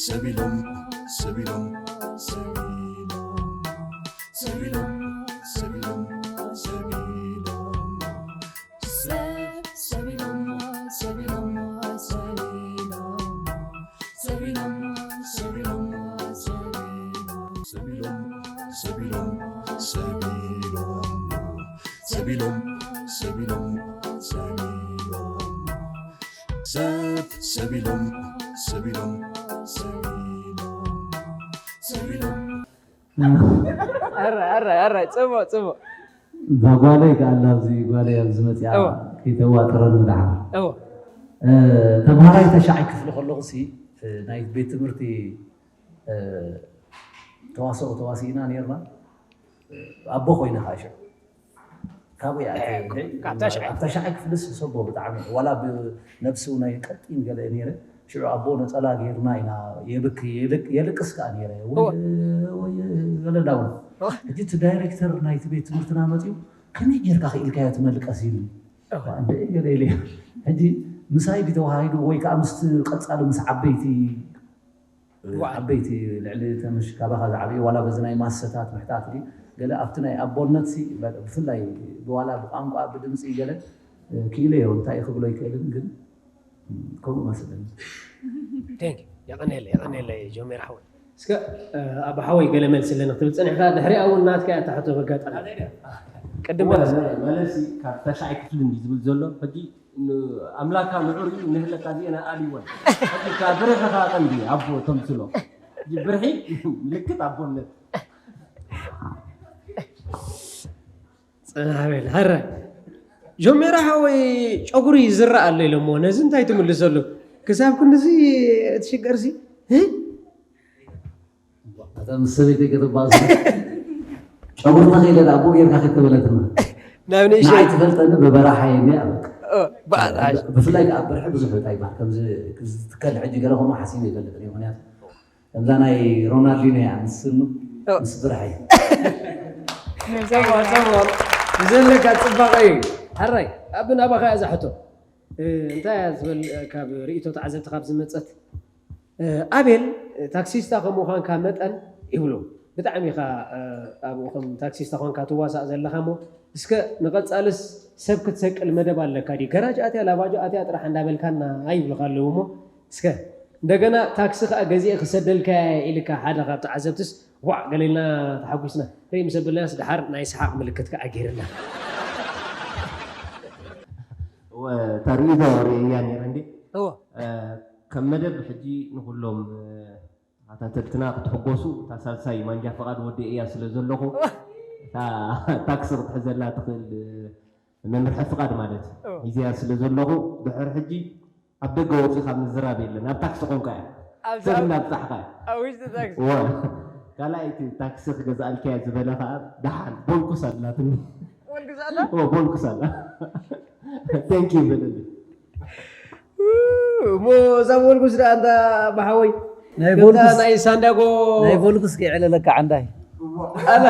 ሰቢሎም ሰቢሎም ሰቢሎም ሰቢሎም ሰቢሎም ሰቢሎም ሰቢሎም ሰቢሎም ሰቢሎም ሰቢሎም ሰቢሎም ሰቢሎም ሰቢሎም ሰቢሎም ሰቢሎም ሰቢሎም ሰቢሎም ሰብ ሰቢሎም ሰቢሎም ሰቢሎም ሰቢሎም ኣረ ኣረ ኣረ ጽቡቕ ጽቡቕ እዛ ጓለይ ከኣላ ኣብዚ ጓለይ ኣብዚ መፅኣ እዋ። ከይተዋጥረኒ ደሓር እዎ ተምሃራይ ተሻዓይ ክፍሊ ከለኹ ሲ ናይ ቤት ትምህርቲ ተዋስኦ ተዋሲእና ነርና ኣቦ ኮይነ ከዓ ሽዑ ካብኡ እያ እቲ- ካብ ተሽዓይ። ኣብ ተሽዓይ ክፍልስ ሰቦ ብጣዕሚ ዋላ ብነብሲ እውን ኣይቀጢን ገለ ነይረ ሽዑ ኣቦ ነፀላ ገይርና ኢና የብክ የልቅ- የልቅስ ከዓ ነይረ ወይ- ወይ ገለ እንዳበሉ ሕጂ እቲ ዳይሬክተር ናይቲ ቤት ትምህርትና መፅኡ ከመይ ጌርካ ክኢልካዮ ትመልቀስ ኢሉ እንደ ገለ ኢለ ሕጂ ምሳይ ድተዋሃይዱ ወይ ከዓ ምስቲ ቀፃሊ ምስ ዓበይቲ ዓበይቲ ልዕሊ ተምሽ ካባኻ ዝዓበዩ ዋላ በዚ ናይ ማሰታት ምሕታት ድዩ ገለ ኣብቲ ናይ ኣቦነት ሲ ብፍላይ ብዋላ ብቋንቋ ብድምፂ ገለ ክኢለ ዮ እንታይ ክብሎ ይክእልን ግን ከምኡ መስለኒ Thank you። የቐንየለይ የቐንየለይ ጆሜር ሓወይ እስከ ኣባ ሓወይ ገለ መልስለኒ ክትብል ፀኒሕካ ድሕሪኣ እውን ናትካ እያ ታሕቶ በጋጣሚ ቅድም እወ፣ መለሲ ካብ ተሻይ ክፍሊ እንዲ ዝብል ዘሎ ሕጂ ኣምላካ ንዑር እዩ ንህለካ እዚአን ኣልወን ካብ ብርሕኻ ቀንዲ ኣቦ ተምስሎ ሕጂ ብርሒ ምልክት ኣቦነት ፅናሕ በል ሀረ ጆሜራ ሓወይ ጨጉሪ ይዝራእ ኣሎ ኢሎሞ ነዚ እንታይ ትምልሰሉ ክሳብ ክንድዚ ትሽገርሲ እታ ምስ ሰበይተይ ከተባእሱ ጨጉሪ ተኸይለ ደኣ ብኡ ጌርካ ከይተበለትና ናብ ንእሽተይ ንዓይ ትፈልጠኒ ብበራሓይ እንዲያ በቃ በዓል ብፍላይ ከዓ ብርሒ ብዙሕ እንታይ ይበሃል ከምዚ ዝትከል ሕጂ ገለ ከምኡ ሓሲበ ይፈልጥ እየ ምክንያቱ ከምዛ ናይ ሮናልዲኖ እያ ምስ ስኑ ምስ ብርሒ ንዘለካ ፅባቐ እዩ ሓራይ ኣብ ናባኻ እያ ዝሕቶ እንታይ እያ ትብል ካብ ርእቶ ተዓዘብቲ ካብ ዝመፀት ኣቤል ታክሲስታ ከምዃንካ መጠን ይብሉ ብጣዕሚ ኢኻ ኣብኡ ከም ታክሲስታ ኾንካ ትዋሳእ ዘለኻ እሞ እስከ ንቐፃልስ ሰብ ክትሰቅል መደብ ኣለካ ድዩ ገራጅ ኣትያ ላባጆ ኣትያ ጥራሕ እንዳበልካና ይብልካ ኣለዉ እሞ እስከ እንደገና ታክሲ ከዓ ገዚአ ክሰደልካ ኢልካ ሓደ ካብ ተዓዘብትስ ዋዕ ገሌልና ተሓጒስና ርኢ ምስ ኣብልናስ ድሓር ናይ ሰሓቕ ምልክት ከዓ ገይርና ተርእዮ ርእያ ነይረ እንዴ እዎ ከም መደብ ሕጂ ንኩሎም ኣታተብትና ክትሕጎሱ እታ ሳልሳይ ማንጃ ፍቓድ ወዲ እያ ስለ ዘለኹ እታ ታክሲ ክትሕዘላ ትኽእል መምርሒ ፍቓድ ማለት ሒዝያ ስለ ዘለኹ ድሕሪ ሕጂ ኣብ ደገ ወፂኻ ምዝራብ የለን ኣብ ታክሲ ኮንካ እያ ሰብ እናብፃሕካ እያ ኣብ ውሽጢ ታክሲ እዋ ካልኣይቲ ታክሲ ክገዝኣልክያ ዝበለ ከዓ ደሓን ቦልኩስ ኣላትኒ ወልግዛላ እዎ ቦልኩስ ኣላ ቴንኪ ይበለኒ እሞ እዛ ቦልኩስ ደኣ እንታ ብሓወይ ናይ ከምታ ቦልኩስ ናይ ሳንዳጎ ናይ ቦልኩስ ከይዕለለካ ዓንዳይ ኣላ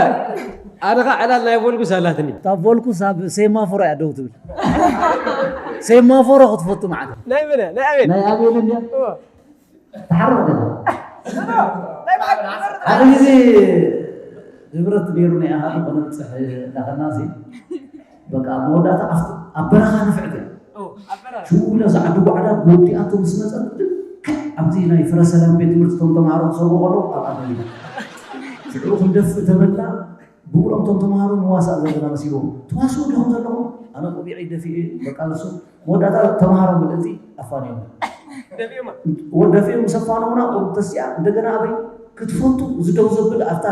ኣነ ኸዓ ዕላል ናይ ቦልኩስ ኣላትኒ እታ ቦልኩስ ኣብ ሴማፎሮ እያ ደው ትብል ሴማፎሮ ክትፈቱ ማለት ናይ መነ ናይ ኣቤል ናይ ኣቤል እንድያ እዋ ተሓረቕ ዲኻ ሓደ ግዜ ንብረት ነይሩ ናይ ኣኻ ዝኾነ ብፅሕ እንዳኸና ሲ በቃ መወዳእታ ኣብቲ ኣብ በረኻ ንፍዕቲ ሽውለ ዝዓዲ ጓዕዳ ወዲኣቶ ምስ መፀት ልክዕ ኣብዚ ናይ ፍረ ሰላም ቤት ትምህርቲ እቶም ተምሃሮ ክሰርቡ ከለዉ ኣብኣ ደሪባ ሽዑ ክንደፍእ ተበላ ብብሎም እቶም ተምሃሮ ንዋሳእ ዘለና መሲልዎም ትዋስኡ ዲኹም ዘለኹም ኣነ ቆቢዐይ ደፊኤ በቃ ንሱ መወዳእታ ተምሃሮ ምልእቲ ኣፋንዮም ደፊኦማ ወደፊኡ ምስ ኣፋነውና ቁሩብ ተሲኣ እንደገና ኣበይ ክትፈቱ ዝደው ዘብል ኣብታ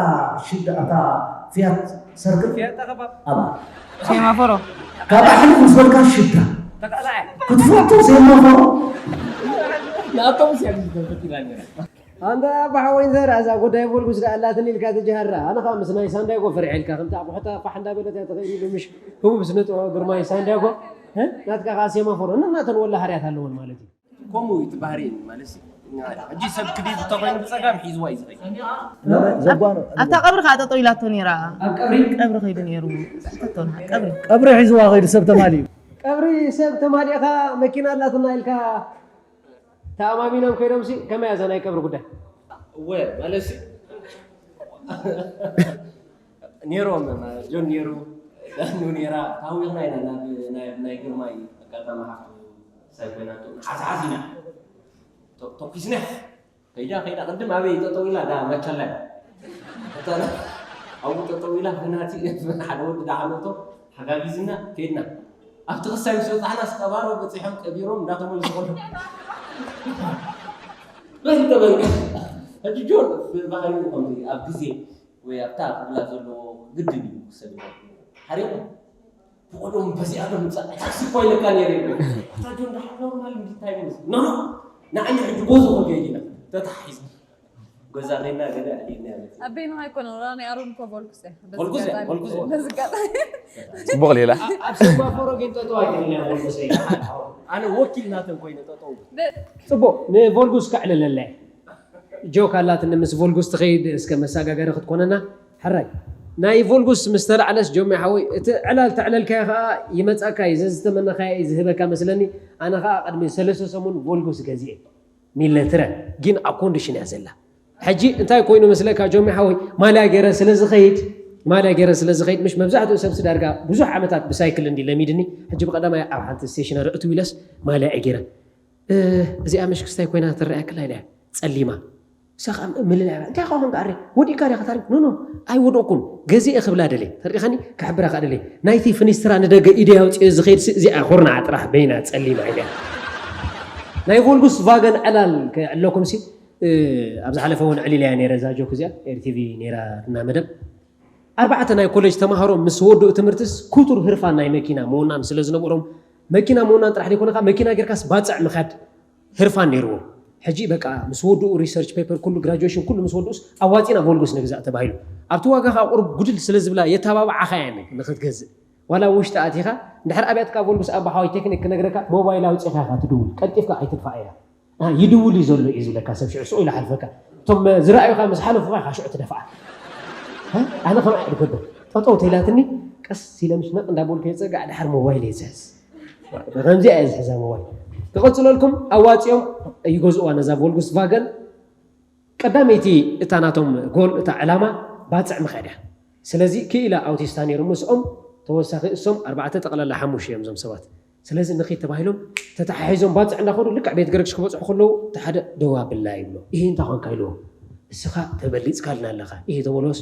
ሽዳ ኣብታ ፍያት ሰርክል ፊያታ ከባብ ኣባ ሴማፎሮ ካብ ኣሕልፍ ምስ በልካ ሽዳ ተቃላዐ ክትፈቱ ሴማፎሮ ንኣቶም ሲያ ዝገብረት ኢላ ነራ ኣንታ ብሓወይ ዘራ እዛ ጉዳይ ቦልጉስ ደኣ ኣላትኒ ኢልካ ትጅሃራ ኣነ ከዓ ምስ ናይ ሳንዳይጎ ፈሪሐ ኢልካ ከምቲ ኣቑሑታ ፋሕ እንዳበለት እያ ትኽእል ኢሉ ምሽ ህቡብ ስነ ጥበብ ግርማይ ሳንዳይጎ እ? ናትካ ከዓ ሴማፎሮ ነናተን ወላ ሃርያት ኣለወን ማለት እዩ ከምኡ እዩ እቲ ባህሪን ማለት ሕጂ ሰብ ክዲድ እንተኮይኑ ብፀጋም ሒዝዋ እዩ ዝኸይድ ዘጓኖ ኣብታ ቀብሪ ከዓ ጠጠው ኢላቶ ነይራ ኣብ ቀብሪ ቀብሪ ከይዱ ነይሩ ሕተቶና ቀብሪ ቀብሪ ሒዝዋ ከይዱ ሰብ ተማሊ እዩ ቀብሪ ሰብ ተማሊእካ መኪና ኣላትና ኢልካ ተኣማሚኖም ከይዶም ሲ ከመይ እያ እዛ ናይ ቀብሪ ጉዳይ? እወ፣ ማለት ሲ ነይሮም፣ ጆን ነይሩ፣ ዳኑ ነይራ፣ ታዊቕና ኢና ናብ ናይ ናይ ግርማይ ኣጋጣሚ ሓፍቱ ሰብ ኮይናቶ ንሓዝሓዝ ኢና። ቶ- ተኩስና። ከይዳ ከይዳ ቅድም ኣበይ ጠጠው ኢላ ዳ መቸላይ። እታ ኣብኡ ጠጠው ኢላ ብናቲ ሓደ ወዲ ደሓመቶ ሓጋጊዝና ከይድና። ኣብቲ ክሳይ ምስ በጻሕና ስቀባሮ በጺሖም ቀቢሮም እንዳተመልሱ ከለዉ በዚ ተበልካ። ሕጂ ጆን ብባህሪኡ ከምዚ ኣብ ግዜ ወይ ኣብታ ክብላ ዘለዎ ግድን እዩ ክሰብ ሓሪቑ ብቆሎም በዚኣ ዶ ምጻእ ታክሲ እኮ ይለካ ነይሩ ይብል። ኣታ ጆን ደሓር ኖርማል እንዲ እንታይ ይመስል? ኖ ኖ ንዓኒ ሕጂ ጎዞ ክንከይድ ኢና ተታሒዝ ገዛ ኸይድና ገለ ኣዕሊልና ያለት ኣበይና ኣይኮነ ወላ ናይ ኣሮን እኮ ቮልኩስ እያ። በዚ ቮልኩስ እያ፣ ኣጋጣሚ- ቮልኩስ እያ። በዚ ኣጋጣሚ ጽቡቕ ሌላ ኣብ ሴንጋፖር ግን ጠጠው ኣይትብልና ቮልኩስ እያ። ኣነ ወኪል ናተን ኮይነ ጠጠው ጽቡቕ ንቮልጉስ ከዕልለለ ጆክ ኣላትኒ ምስ ቮልጉስ ትኸይድ እስከ መሳጋገሪ ክትኮነና ሕራይ ናይ ቮልጉስ ምስ ተላዕለስ ጆሚ ሓወይ እቲ ዕላል ተዕለልካዮ ከዓ ይመፃካ እዩ ዘዝተመነኻዮ እዩ ዝህበካ መስለኒ ኣነ ከዓ ቅድሚ ሰለስተ ሰሙን ቮልጉስ ገዚኤ ሚለትረ ግን ኣብ ኮንዲሽን እያ ዘላ ሕጂ እንታይ ኮይኑ መስለካ ጆሚ ሓወይ ማልያ ገይረ ስለ ዝኸይድ ማልያ ገይረ ስለ ዝኸይድ ምሽ መብዛሕትኡ ሰብሲ ዳርጋ ብዙሕ ዓመታት ብሳይክል እንዲ ለሚድኒ ሕጂ ብቀዳማይ ኣብ ሓንቲ ስቴሽነሪ እትው ኢለስ ማልያ እየ ገይረ እዚኣ ምሽ ክስታይ ኮይና ትረኣየክላ ኢለ ጸሊማ እሳ ከዓ ምልል እያ እንታይ ኸ ኮንካ ኣረ ወዲእካ ዲኻ ታሪክ ኖ ኖ ኣይወደቅኩን ገዚአ ክብላ ደለ ተሪኻኒ ክሕብራ ከዓ ደለ ናይቲ ፍኒስትራ ንደገ ኢደ ኣውፅኦ ዝኸይድ ሲ እዚኣ ኩርናዓ ጥራሕ በይና ጸሊማ ኢለ ናይ ቮልጉስ ቫገን ዕላል ክዕለኩም ሲ ኣብ ዝሓለፈ እውን ዕሊል እያ ነይረ እዛ ጆክ እዚኣ ኤርቲቪ ነይራ እና መደብ ኣርባዕተ ናይ ኮሌጅ ተማሃሮ ምስ ወድኡ ትምህርትስ ክቱር ህርፋን ናይ መኪና ምውናን ስለ ዝነበሮም መኪና ምውናን ጥራሕ ዘይኮነ ከዓ መኪና ጌርካስ ባፅዕ ምኻድ ህርፋን ነይርዎም። ሕጂ በቃ ምስ ወድኡ ሪሰርች ፔፐር ኩሉ ግራጁዌሽን ኩሉ ምስ ወድኡስ ኣዋፂና ቮልጎስ ንግዛእ ተባሂሉ። ኣብቲ ዋጋ ከዓ ቁሩብ ጉድል ስለ ዝብላ የተባብዓኻ እየን ንክትገዝእ። ዋላ ውሽጢ ኣቲኻ እንድሕር ኣብያትካ ቮልጎስ ኣባሓዋይ ቴክኒክ ክነግረካ ሞባይል ኣውፂኻ ኢኻ ትድውል ቀልጢፍካ ኣይትድፋኣ እያ። ይድውል እዩ ዘሎ እዩ ዝብለካ ሰብ ሽዑ ስቕ ኢሉ ሓልፈካ እቶም ዝረኣዩካ ምስ ሓለፉካ ኢኻ ሽዑ ትደፍኣ ኣነ ከምኣ እየ ዝገብር ጠጠው ተይላትኒ ቀስ ኢለ ምሽ ነቕ እንዳበልኩ የፀጋዕ ድሓር ሞባይል እየ ዝሕዝ ከምዚኣ እየ ዝሕዛ ሞባይል ክቐፅለልኩም ኣዋፂኦም ይገዝእዋ ነዛ ቮልጉስ ቫገን ቀዳመይቲ እታ ናቶም ጎል እታ ዕላማ ባፅዕ ምኸድ እያ ስለዚ ክኢላ ኣውቲስታ ነይሩ ምስኦም ተወሳኺ እሶም ኣርባዕተ ጠቕላላ ሓሙሽ እዮም እዞም ሰባት ስለዚ ንኺድ ተባሂሎም ተተሓሒዞም ባፅዕ እናኸዱ ልክዕ ቤት ገረግሽ ክበፅሑ ከለዉ እቲ ሓደ ደው ኣብላ ይብሎ ይሄ እንታይ ኾንካ ኢልዎ እስኻ ተበሊፅካልና ኣለኻ ይሄ ተበሎስ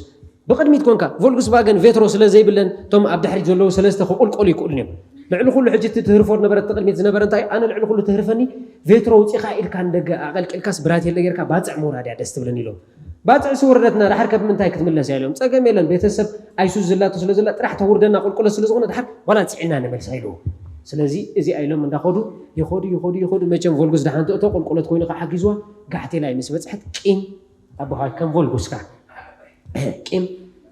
ብቕድሚት ኮንካ ቮልክስቫገን ቬትሮ ስለ ዘይብለን እቶም ኣብ ድሕሪት ዘለዉ ሰለስተ ክቕልቀሉ ይክእሉን እዮም ልዕሊ ኩሉ ሕጂ እቲ ትህርፎ ነበረ እቲ ቅድሚት ዝነበረ እንታይ ኣነ ልዕሊ ኩሉ ትህርፈኒ ቬትሮ ውፂኻ ኢድካ ንደገ ኣቐልቂልካስ ብራቴለ ጌርካ ባፅዕ ምውራድ እያ ደስ ትብለኒ ኢሎም ባፅዕ ስወረደትና ዳሓር ከብ ምንታይ ክትምለስ እያ ኢሎም ፀገም የለን ቤተሰብ ኣይሱዝ ዝላቶ ስለ ዘላ ጥራሕ ተውርደና ቁልቁለት ስለ ዝኾነ ዳሓር ዋላ ፅዒና ንመልሳ ኢልዎ ስለዚ እዚኣ ኢሎም እንዳኸዱ ይኸዱ ይኸዱ ይኸዱ መቸም ቮልጉስ ዳሓን ትእቶ ቁልቁለት ኮይኑ ከዓ ሓጊዝዋ ጋሕቴላይ ምስ በፅሐት ቂም ኣቦኻ ከም ቮልጉስካ ቂም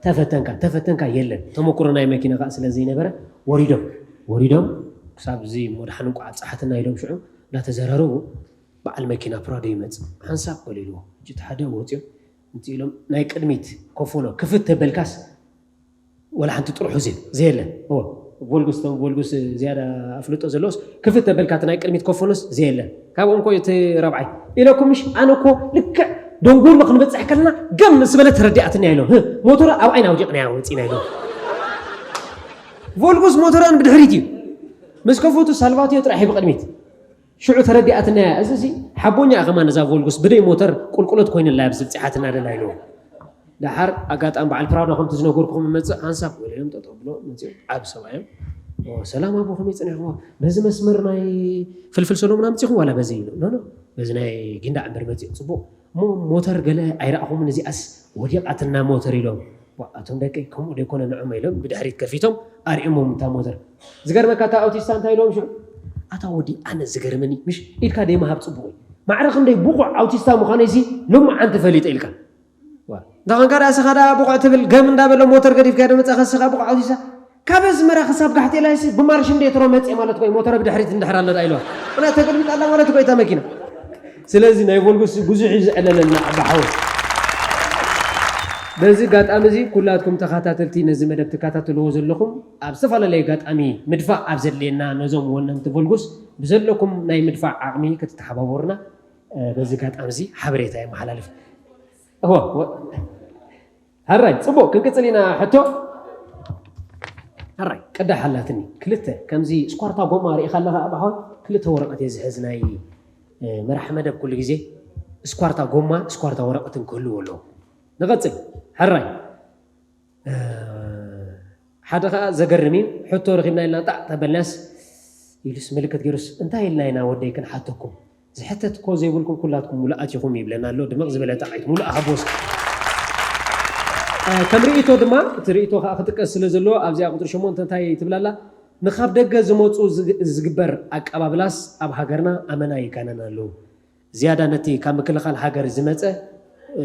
ተፈተንካ ተፈተንካ የለን ተመክሮ ናይ መኪና ከዓ ስለ ዘይነበረ ወሪዶም ወሪዶም ክሳብ እዚ እሞ ዳሓን እንቋ ኣብፀሓትና ኢሎም ሽዑ እንዳተዘራረቡ በዓል መኪና ፕራዶ ይመፅእ ሓንሳብ በሉ ኢልዎ ሕጂ እቲ ሓደ ወፂኦም እንት ኢሎም ናይ ቅድሚት ኮፎኖ ክፍት ተበልካስ ወላ ሓንቲ ጥርሑ ዘ ዘየለ ቮልጉስ ቶም ቮልጉስ ዝያዳ ኣፍልጦ ዘለዎስ ክፍት ተበልካ እቲ ናይ ቅድሚት ኮፎኖስ ዘየለ ካብኦም ኮ እቲ ረብዓይ ኢለኩም ምሽ ኣነ ኮ ልክዕ ደንጎሎ ክንበፅሕ ከለና ገም ምስ በለ ተረዲኣትና ኢሎም ሞቶራ ኣብ ዓይና ኣውዲቕና ወፂና ኢሎም ቮልጉስ ሞቶራን ብድሕሪት እዩ ምስ ከፈቱ ሳልቫትዮ ጥራሕ እዩ ብቅድሚት ሽዑ ተረዲኣትና እያ እዚ እዚ ሓቦኛ እያ ከማን እዛ ቮልጉስ ብደይ ሞተር ቁልቁለት ኮይንላ ኣብዚ ብፅሓትና ደላ ኢልዎ ደሓር ኣጋጣሚ በዓል ፕራውዳ ከምቲ ዝነገርኩኹም ይመፅእ ሓንሳብ ወለዮም ጠጠው ብሎ መፅኡ ዓብ ሰብኣዮም ሰላም ኣቦ ከመይ ፀኒሕኹም በዚ መስመር ናይ ፍልፍል ሰሎሙን ኣምፂኹም ዋላ በዚ ኢሉ ኖ በዚ ናይ ጊንዳዕ እምበር መፅኡ ፅቡቕ እሞ ሞተር ገለ ኣይረኣኹምን እዚኣስ ወዲቓትና ሞተር ኢሎም እቶም ደቂ ከምኡ ደይኮነ ንዕሞ ኢሎም ብድሕሪት ከፊቶም ኣርኢሞም እታ ሞተር ዝገርመካ እታ ኣውቲስታ እንታይ ኢሎም ሽዑ ኣታ ወዲ ኣነ ዝገርመኒ ምሽ ኢድካ ደይምሃብ ፅቡቕ እዩ ማዕረ ክንደይ ብቑዕ ኣውቲስታ ምዃነይሲ ሎማዓንቲ ፈሊጠ ኢልካ እንተ ኾንካ ደኣ ስኻ ደኣ ብቑዕ ትብል ገም እንዳበለ ሞተር ገዲፍካ ዶ መጻኻ ስኻ ብቑዕ ኣውቲስታ ካብ ኣዝመራ ክሳብ ጋሕቴላይሲ ብማርሽ እንዴ ትሮ መጽእ ማለት ኮይ ሞተረ ብድሕሪት እንድሕር ኣሎ ደኣ ኢልዋ ምክንያት ተገልቢጣ ኣላ ማለት ኮይ እታ መኪና ስለዚ ናይ ቮልጎስ ብዙሕ እዩ ዝዕለለና ዓባ ሓወይ በዚ ጋጣሚ እዚ ኩላትኩም ተኸታተልቲ ነዚ መደብ ትከታተልዎ ዘለኹም ኣብ ዝተፈላለየ ጋጣሚ ምድፋእ ኣብ ዘድልየና ነዞም ወነንቲ ቮልጎስ ብዘለኩም ናይ ምድፋእ ዓቕሚ ክትተሓባበሩና በዚ ኣጋጣሚ እዚ ሓበሬታ የመሓላልፍ። እወ፣ እወ። ሕራይ፣ ጽቡቕ፣ ክንቅጽል ኢና። ሕቶ፣ ሕራይ፣ ቅዳሕ ኣላትኒ። ክልተ፣ ከምዚ ስኳርታ ጎማ ርኢኻ ኣለኻ ኣብ ኣሕዋት? ክልተ ወረቐት እየ ዝሕዝ፣ ናይ፣ እ፣ መራሒ መደብ። ኩሉ ግዜ ስኳርታ ጎማ፣ ስኳርታ ወረቐትን ክህልዎ ኣለዎ። ንቐጽል። ሕራይ፣ እ፣ ሓደ ኸኣ ዘገርም እዩ። ሕቶ ረኺብና ኢልና ጣዕ ተበልናስ ኢሉስ ምልክት ገይሩስ፣ እንታይ ኢልና ኢና ወደይ ክንሓተኩም? ዝሕተት እኮ ዘይብልኩም ኩላትኩም ሙሉኣት ኢኹም ይብለና ኣሎ። ድምቕ ዝበለ ጣቕዒት ሙሉእ ሃቦስ። እ፣ ከም ርእይቶ ድማ፣ እቲ ርእይቶ ኸኣ ክጥቀስ ስለ ዘለዎ፣ ኣብዚኣ ቁጽሪ ሸሞንተ እንታይ ትብል ኣላ? ንኻብ ደገ ዝመጹ ዝግ-፣ ዝግበር ኣቀባብላስ ኣብ ሃገርና ኣመና ይጋነን ኣሎ። ዝያዳ ነቲ ካብ ምክልኻል ሃገር ዝመጸ፣ እ፣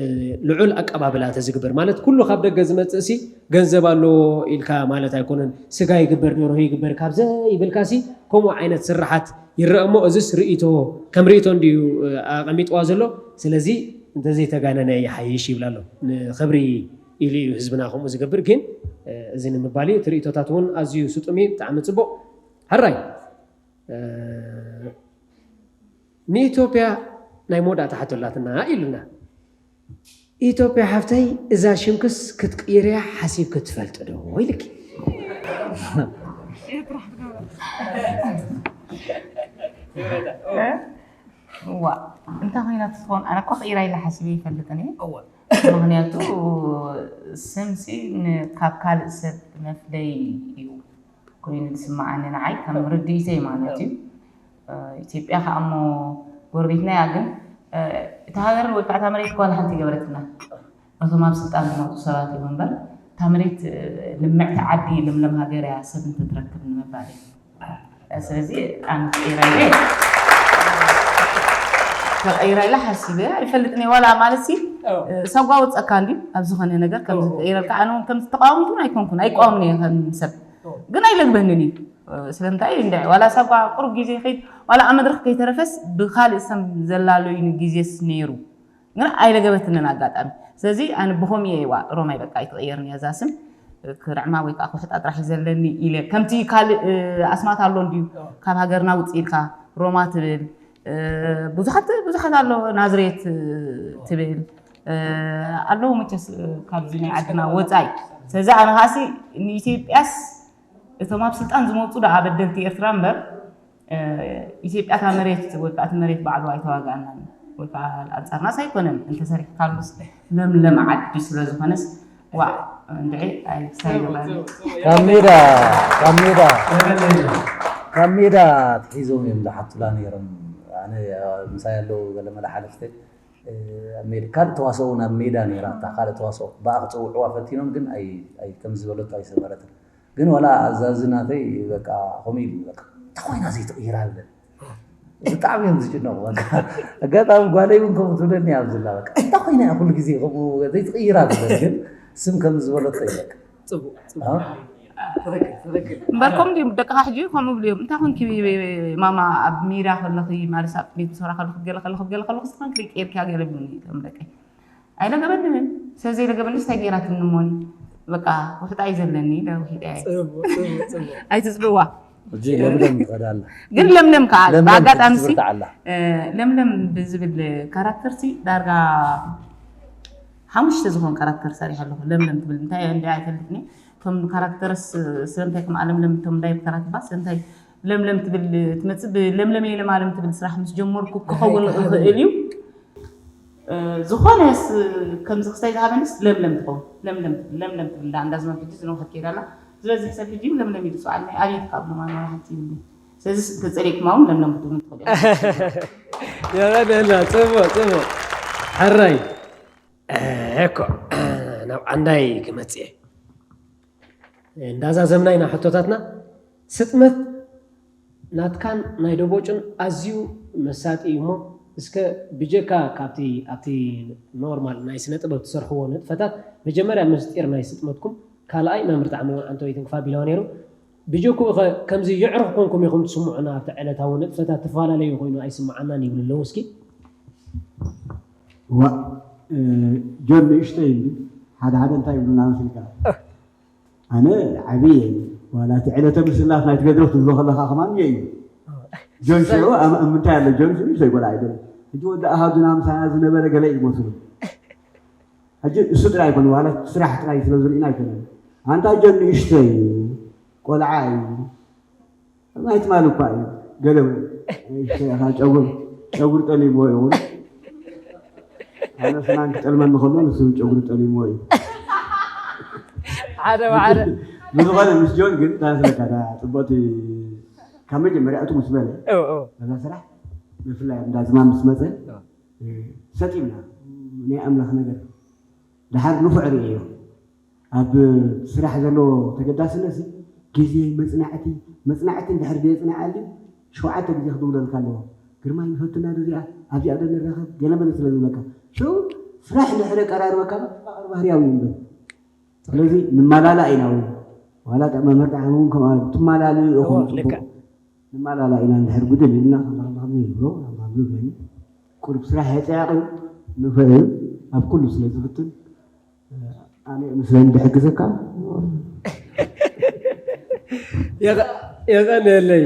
ልዑል ኣቀባብላ ተዝግበር። ማለት ኩሉ ካብ ደገ ዝመጽእ ሲ ገንዘብ ኣለዎ ኢልካ ማለት ኣይኮነን። ስጋ ይግበር፣ ደርሆ ይግበር ካብ ዘይብልካ ሲ ከምኡ ዓይነት ስራሓት ይረአ እሞ፣ እዚስ ርእይቶ፣ ከም ርእይቶ እንድዩ፣ እ፣ ኣቐሚጥዋ ዘሎ። ስለዚ እንተዘይተጋነነ ይሓይሽ ይብል ኣሎ። ንኽብሪ ኢሉ እዩ ህዝብና ከምኡ ዝገብር። ግን፣ እ፣ እዚ ንምባል እዩ። እቲ ርእይቶታት እውን ኣዝዩ ስጡም እዩ። ብጣዕሚ ጽቡቕ። ሕራይ፣ እ፣ ንኢትዮጵያ ናይ መወዳእታ ሕቶ ኣላትና ኢሉና። ኢትዮጵያ ሓፍተይ፣ እዛ ሽምክስ ክትቅይርያ ሓሲብኪ ትፈልጢ ዶ? ኢልኪ። እዋ፣ እንታይ ኮይና ትኸውን? ኣነ እኮ ቅይራ ኢለ ሓሲበ ይፈልጥን እየ። ምኽንያቱ ስምሲ ን-፣ ካብ ካልእ ሰብ መፍለይ እዩ ኮይኑ ዝስምዓኒ፣ ንዓይ ከም ርድኢተይ ማለት እዩ። እ፣ ኢትዮጵያ ከዓ እሞ ጎረቤትና እያ፣ ግን፣ እ፣ እታ ሃገር ወይ ከዓ እታ መሬት ጓል ሓንቲ ገበረትና። እቶም ኣብ ስልጣን ዝመፁ ሰባት እዮም እምበር፣ እታ መሬት፣ እ፣ ልምዕቲ ዓዲ፣ ለምለም ሃገር እያ፣ ሰብ እንተትረክብ ንምባል እዩ። ስለዚ ኣነ ተቐይራ ኢለ፣ ተቐይራ ኢለ ሓሲበ ኣይፈልጥን እየ። ዋላ ማለት ሲ፣ እ፣ ሳጓ ወፀካ እንዲ ኣብ ዝኾነ ነገር ከም ዝቀይረልካ፣ ኣነ እውን ከም ተቃዋሚት እውን ኣይኮንኩን፣ ኣይቃወምን እየ ከም ሰብ። ግን ኣይለግበንን እዩ። እ፣ ስለምንታይ እንደ ዋላ ሳጓ ቁሩብ ግዜ ይኸይድ፣ ዋላ ኣብ መድረኽ ከይተረፈስ ብኻልእ ሰብ ዘላለዩኒ ግዜስ ነይሩ። ግን ኣይለገበትንን ኣጋጣሚ። ስለዚ ኣነ ብኸምኡ እየ ዋ ሮማይ በቃ ኣይትቕየርን እያ እዛ ስም። ክርዕማ ወይ ከዓ ክውሕጣ ጥራሕ እዩ ዘለኒ ኢለ። ከምቲ ካልእ፣ እ፣ ኣስማት ኣሎ እንድዩ፣ ካብ ሃገርና ውፅእ ኢልካ ሮማ ትብል፣ እ፣ ብዙሓት፣ ብዙሓት ኣሎ፣ ናዝሬት፣ እ፣ ትብል፣ እ፣ ኣለዉ መቸስ፣ እ፣ ካብዚ ናይ ዓድና ወፃኢ። ስለዚ ኣነ ከዓሲ ንኢትዮጵያስ እቶም ኣብ ስልጣን ዝመፁ ደኣ በደልቲ ኤርትራ እምበር፣ እ፣ ኢትዮጵያ እታ መሬት ወይ ከዓ እቲ መሬት ባዕሉ ኣይተዋግኣናን ወይ ከዓ ኣንፃርናስ ኣይኮነን። እንተሰሪሕካሉስ ለምለም ዓዲ ስለ ዝኾነስ፣ ዋዕ እንድዒ ኣይሳይበቃ። ካብ ሜዳ፣ ካብ ሜዳ፣ ካብ ሜዳ ኣትሒዞም እዮም ዝሓቱላ ነይሮም። ኣነ፣ እ፣ ምሳይ ኣለዉ ገለመለ ሓለፍተይ፣ እ፣ ኣብ ሜዳ፣ ካልእ ተዋስኦ እውን ኣብ ሜዳ ነይራ፣ እታ ካልእ ተዋስኦ ብኣ ክፀውዕዋ ፈቲኖም፣ ግን ኣይ-፣ ኣይ-፣ ከም ዝበለቶ ኣይሰመረትን። ግን ዋላ ኣዛዚ ናተይ በቃ ከምኡ ኢሉ፣ በቃ እንታይ ኮይና ዘይትቕይራ? ይብለኒ። ብጣዕሚ እዮም ዝጭነቑ። በቃ ኣጋጣሚ ጓለይ እውን ከምኡ ትብለኒ እያ ኣብዚ ዘላ። በቃ እንታይ ኮይና እያ ኩሉ ግዜ ከምኡ ዘይትቕይራ? ትብል። ግን ስም ከም ዝበለቶ እዩ በቃ። ጽቡቕ፣ ጽቡቕ። አ? ትኽክል፣ ትኽክል። እምበር ከምኡ ድዮም ደቅኻ ሕጂ ከምኡ ብልዮም፣ እንታይ ኮንኪ ማማ ኣብ ሜዳ ከለኺ ማለት ኣብ ቤት ሰራ ከለኺ ገለ ከለኺ ገለ ከለኺ ስትኾንኪ ደቂ ኤርትያ ገለ ብሉኒ እቶም ደቀይ። ኣይለገበንን። ስለዘይለገበንስ እንታይ ገይራትኒ እሞኒ? በቃ ውሕጣ እዩ ዘለኒ ኢለ ውሒጠ እየ። ጽቡቕ፣ ጽቡቕ፣ ጽቡቕ። ኣይትጽብዋ። ሕጂ ለምለም ትኸዳ ኣላ። ግን ለምለም ከዓ ለምለም ብኣጋጣሚ ሲ ትብርታዕ ኣላ። እ፣ ለምለም ብዝብል ካራክተር ሲ ዳርጋ ሓሙሽተ ዝኾን ካራክተር ሰሪሐ ኣለኹ። ለምለም ትብል እንታይ እንዲ ኣይፈልጥኒ። እቶም ካራክተርስ ስለምንታይ ከም ኣለምለም እቶም ዳይሬክተራት ባ ስለምንታይ ለምለም ትብል ትመጽእ? ብለምለም እየ ለማለም ትብል ስራሕ ምስ ጀመርኩ ክኸውን ይኽእል እዩ። እ፣ ዝኾነስ ከምዚ ክስታይ ዝሃበንስ ለምለም ትኸውን። ለምለም ትብል፣ ለምለም ትብል እንዳ እንዳዝመም ሕጂ ዝነውሐት ከይዳ ኣላ። ዝበዝሕ ሰብ ሕጂ ለምለም እዩ ዝፅዋዓኒ። ኣቤት ካብ ለማን ሓንቲ ይብሉ። ስለዚ ተፀሊእኩማ እውን ለምለም ክትብሉ ትኽእሉ ኢኹም። የቐንየልና። ጽቡቕ፣ ጽቡቕ። ሕራይ። እኮ፣ ናብ ዓንዳይ ክመጽእ እየ። እንዳዛዘምና ኢና ሕቶታትና። ስጥመት ናትካን ናይ ደቦጭን ኣዝዩ መሳጢ እዩ እሞ፣ እስከ ብጀካ ካብቲ፣ ኣብቲ ኖርማል ናይ ስነ ጥበብ ትሰርሕዎ ንጥፈታት፣ መጀመርያ ምስጢር ናይ ስጥመትኩም፣ ካልኣይ መምህር ጣዕመ ኣንተወይትን ክፋ ቢላዋ ነይሩ። ብጀክኡ ኸ ከምዚ የዕሩኽ ኮንኩም ኢኹም ትስምዑና፣ ኣብቲ ዕለታዊ ንጥፈታት ትፈላለዩ ኮይኑ ኣይስምዓናን ይብሉ ኣለዉ። እስኪ። ዋ፣ እ፣ ጆን ንእሽተይ እንዲ ሓደ ሓደ እንታይ ይብሉና መሲልካ? ኣነ ዓብየ ዋላ እቲ ዕለተ ምስላፍ ናይ ተገድሮ ክትብሎ ከለኻ ከማን እየ እዩ። ጆን ሽዑ ኣብ፣ ኣብ ምንታይ ኣሎ? ጆን ሽዑ ንእሽተይ ቆልዓ ኣይደለ። ሕጂ ወዲ ኣሃዱና ምሳና ዝነበረ ገለ እዩ መስሉ። ሕጂ እሱ ጥራይ ኣይኮነ፣ ዋላ ስራሕ ጥራይ ስለ ዝርእና ኣይኮነ። ኣንታ ጆን ንእሽቶ እዩ፣ ቆልዓ እዩ። ናይ ትማሊ እኳ እዩ። ገለ ንእሽቶ ኢኻ፣ ጨጉር፣ ጨጉር ጠሊምዎ ይኸውን። ኣነ ፍናን ክጠልመኒ ከሎ ንሱ ጨጉሪ ጠሊምዎ እዩ። ሓደ ብሓደ ብዝኾነ ምስ ጆን ግን ታስለካ ጽቡቕቲ ካብ መጀመርያ እቱ ምስ በለ እው፣ እው። ነዛ ስራሕ ብፍላይ እንዳ ዝማም ምስ መፀ ሰጢምና ናይ ኣምላኽ ነገር ድሓር ንፉዕ ርእዮ ኣብ ስራሕ ዘለዎ ተገዳስነት ግዜ መፅናዕቲ መፅናዕቲ እንድሕር ዘየፅንዓሉ ሸውዓተ ግዜ ክድውለልካ ኣለዎ። ግርማይ ንፈትና ዶ እዚኣ ኣብዚኣ ዶ ንራኸብ ገለመለ ስለ ዝብለካ ሽው ስራሕ እንድሕር ቀራርበካ በቃ ባህርያዊ እዩ እምበር ስለዚ ንመላላእ ኢና እውን ዋላ መምህር ጣዕሚ እውን ከምኣ ትመላልኡ ኢኹም እዎ፣ ልክዕ። ፅቡቕ ንመላላእ ኢና እንድሕር ጉድል ኢልና ከምዚ ከምዚ ንብሎ ከምዚ ከምዚ ንብለኒ ቁሩብ ስራሕ የፀያቕ እዩ ንፍዕ እዩ ኣብ ኩሉ ስለ ዝፍትን ኣነ ምስለኒ ድሕግዘካ የቐንየለይ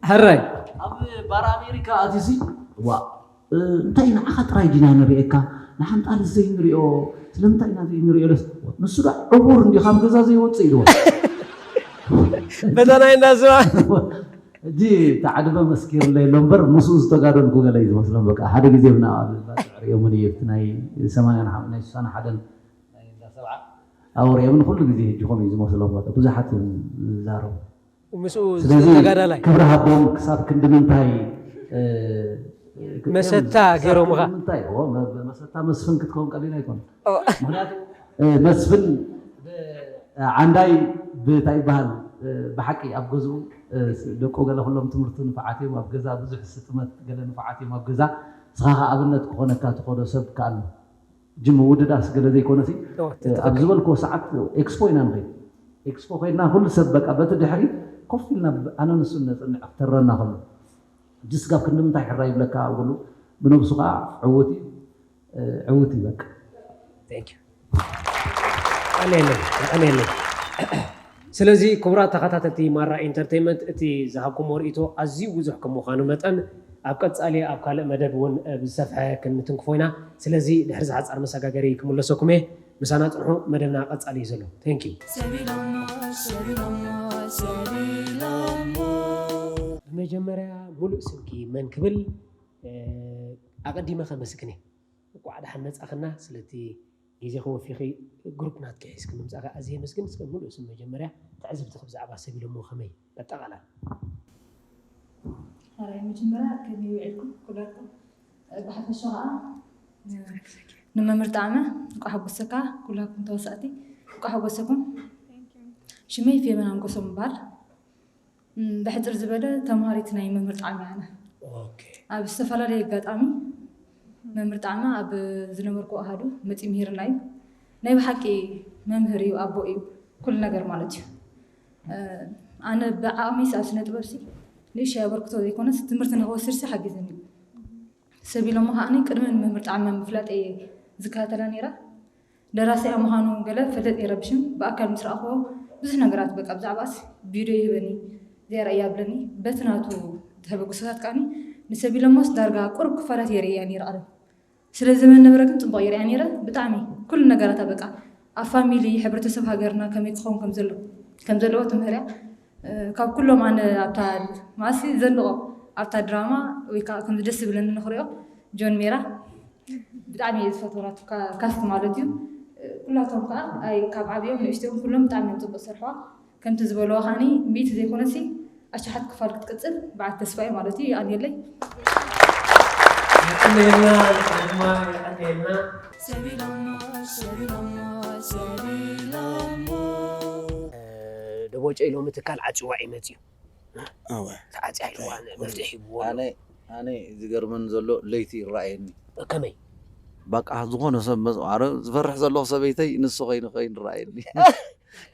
ሕራይ ኣብ ባር ኣሜሪካ ኣትዩሲ ዋ እንታይ ንዓኻ ጥራይ ዲና ንርእየካ ንሓምጣልስ ዘይንሪኦ ስለምንታይ ኢና ዘይንሪኦ ኢለስ ንሱ ዳ ዕቡር እንዲ ካብ ገዛ ዘይወፅእ ኢልዎ በታ ናይ እንዳ ዝባ ሕጂ ተዓድበ መስኪርለ የሎ እምበር ምስኡ ዝተጋደልኩ ገለ እዩ ዝመስሎም በቃ ሓደ ግዜ ብና ሪኦምን እዩ ናይ ሰማንያን ሓ- ናይ ስሳን ሓደን ናይ እንዳ ሰብዓ ኣብኡ ሪኦምን ኩሉ ግዜ ሕጂ ከምኡ እዩ ዝመስሎም በቃ ብዙሓት እዮም ዝዛረቡ ምስኡ ስለዚ ተጋዳላይ ክብሪ ሃቦም ክሳብ ክንዲ ምንታይ እ፣ መሰታ ክሳብ ገይሮምኻ? ክንዲ ምንታይ ኦ፣ መ- መሰታ መስፍን ክትከውን ቀሊል ኣይኮነ ኦ፣ ምክንያቱ እ፣ መስፍን እ፣ ዓንዳይ ብታይ ይበሃል እ፣ ብሓቂ ኣብ ገዝኡ እ፣ ስ- ደቁ ገለ ኩሎም ትምህርቲ ንፉዓት እዮም ኣብ ገዛ ብዙሕ ስጥመት ገለ ንፉዓት እዮም ኣብ ገዛ ንስኻ ከ ኣብነት ክኾነካ ትኸዶ ሰብ ከኣሎ ጅም ውድዳስ ገለ ዘይኮነሲ ኦ፣ እ፣ ኣብ ዝበልክዎ ሰዓት ኤክስፖ ኢና ንኸይድ ኤክስፖ ኮይድና ኩሉ ሰብ በቃ በቲ ድሕሪ ኮፍ ኢልና ብ- ኣነ ንሱን ነፅንዕ ክተረና ከሎ ጅስ ጋብ ክንዲ ምንታይ ሕራ ይብለካ ኣብ ኩሉ ብነብሱ ከዓ ዕውት እዩ እ፣ ዕውት እዩ በቃ Thank you። የቐንየለይ የቐንየለይ ስለዚ ክቡራት ተኸታተልቲ ማራ ኢንተርቴይንመንት እቲ ዝሃብኩሞ ርእይቶ ኣዝዩ ብዙሕ ከም ምዃኑ መጠን ኣብ ቀጻሊ ኣብ ካልእ መደብ እውን ብዝሰፍሐ ክንትንክፎ ኢና ስለዚ ድሕሪ ዝሓጻር መሰጋገሪ ክምለሰኩም እየ ምሳና ጽንሑ መደብና ቀጻሊ እዩ ዘሎ Thank you ብመጀመርያ ሙሉእ ስምኪ መን ክብል ኣቐዲመ ከመስግን እየ እንኳዕ ደሓን መጻኽና ስለቲ ግዜኺ ወፊኺ ግሩፕ ናትኪ ሒዝኪ ምምጻእኺ ኣዝየ የመስግን እስከ ሙሉእ ስም መጀመርያ ተዕዝብትኺ ብዛዕባ ሰብ ኢሎሞ ከመይ በጠቓላል ሕራይ መጀመርያ ከመይ ውዒልኩም ኩላትኩም ብሓፈሻ ከዓ ንመምህር ጣዕመ እንኳዕ ሓጎሰካ ኩላትኩም ተዋሳእቲ እንኳዕ ሓጎሰኩም ሽመይ ፌበን ኣንጎሶም ይበሃል ብሕፅር ዝበለ ተምሃሪት ናይ መምህር ጣዕሚ ኣነ ኣብ ዝተፈላለየ ኣጋጣሚ መምህር ጣዕሚ ኣብ ዝነበርኩ ኣሃዱ መፂ ምሂርና እዩ ናይ ብሓቂ መምህር እዩ ኣቦ እዩ ኩሉ ነገር ማለት እዩ ኣነ ብዓቕሚ ኣብ ስነ ጥበብሲ ንእሽተይ ኣበርክቶ ዘይኮነስ ትምህርቲ ንክወስድሲ ሓጊዝኒ እዩ ሰብ ኢሎሞ ከዓኒ ቅድሚ መምህር ጣዕሚ ምፍላጥ እየ ዝከታተላ ነይራ ደራሲኣ ምዃኑ ገለ ፈለጥ የረብሽም ብኣካል ምስ ረኣኽዎ ብዙሕ ነገራት በቃ ብዛዕባስ ቪድዮ ይህበኒ ዘይረእያ ብለኒ በቲ ናቱ ተበግሶታት ከዓኒ ንሰብ ኢሎሞስ ዳርጋ ቁሩብ ክፋላት የርእያ ነይረ ቀደም ስለ ዘመን ነበረ ግን ጽቡቕ የርእያ ነይረ ብጣዕሚ ኩሉ ነገራታ በቃ ኣብ ፋሚሊ ሕብረተሰብ ሃገርና ከመይ ክኸውን ከም ዘለዎ ትምህርያ ካብ ኩሎም ኣነ ኣብታ ማሲ ዘንድቆ ኣብታ ድራማ ወይ ከዓ ከምዚ ደስ ዝብለኒ ንክሪኦ ጆን ሜራ ብጣዕሚ እየ ዝፈትዎ ናቱ ካስት ማለት እዩ ኩላቶም ከዓ ካብ ዓብዮም ንእሽትኦም ኩሎም ብጣዕሚ እዮም ፅቡቅ ዝሰርሕዋ ከምቲ ዝበለዋ ከዓኒ ሚእቲ ዘይኮነሲ ኣሽሓት ክፋል ክትቅፅል በዓል ተስፋ እዩ ማለት እዩ ይኣልየለይ የቀንየልና ድማ የቀንየልና ደቦጨ ኢሎም ትካል ዓፅዋ እዩ መፅዩ ተዓፅያ ኢልዋ መፍትሒ ሂብዎ ኣሎ። ኣነ ኣነ ዝገርመን ዘሎ ለይቲ ይረኣየኒ ከመይ ባቃ ዝኾነ ሰብ መፅ ኣረ ዝፈርሕ ዘለኹ ሰበይተይ ንሱ ኮይኑ ኮይኑ ይረኣየኒ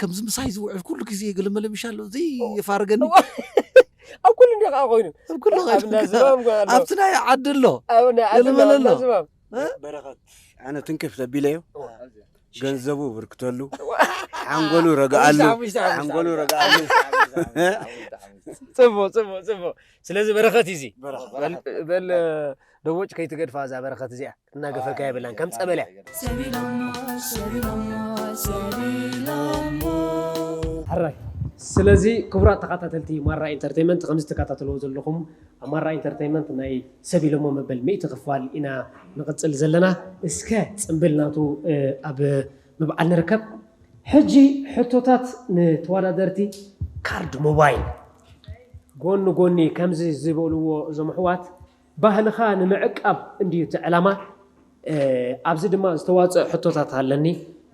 ከምዚ ምሳይ ዝውዕል ኩሉ ግዜ ገለመለ ምሻ ኣሎ ዘይየፋርገኒ ኣብ ኩሉ እንዲ ከዓ ኮይኑ ኣብ ኩሉ ኮይኑ ኣብ ናዝባም ጓ ኣሎ ኣብቲ ናይ ዓዲ ኣሎ ኣብ ናይ ዓዲ ገለመለ ኣሎ። ናዝባም በረኸት ኣነ ትንክፍ ተቢለዮ ገንዘቡ ብርክተሉ ሓንጎሉ ረግኣሉ ሓንጎሉ ረግኣሉ ጽቡቕ ጽቡቕ ጽቡቕ። ስለዚ በረኸት እዩ እዚ። በረኸት። በል በል ደቦጭ ከይትገድፋ እዛ በረኸት እዚኣ ክትናገፈካ የብላን ከም ጸበል እያ። ሰቢሎሞ ሰቢሎሞ ሰቢሎሞ። ሕራይ። ስለዚ ክቡራት ተኸታተልቲ ማራ ኢንተርቴይመንት ከምዚ ትከታተልዎ ዘለኹም ኣብ ማራ ኢንተርቴይመንት ናይ ሰብ ኢሎሞ መበል ሚእቲ ክፋል ኢና ንቕጽል ዘለና። እስከ ጽምብል ናቱ ኣብ ምብዓል ንርከብ። ሕጂ ሕቶታት ንተወዳደርቲ ካርድ ሞባይል ጎኒ ጎኒ ከምዚ ዝበልዎ እዞም ኣሕዋት ባህልኻ ንምዕቃብ እንድዩ እቲ ዕላማ። ኣብዚ ድማ ዝተዋፅኦ ሕቶታት ኣለኒ።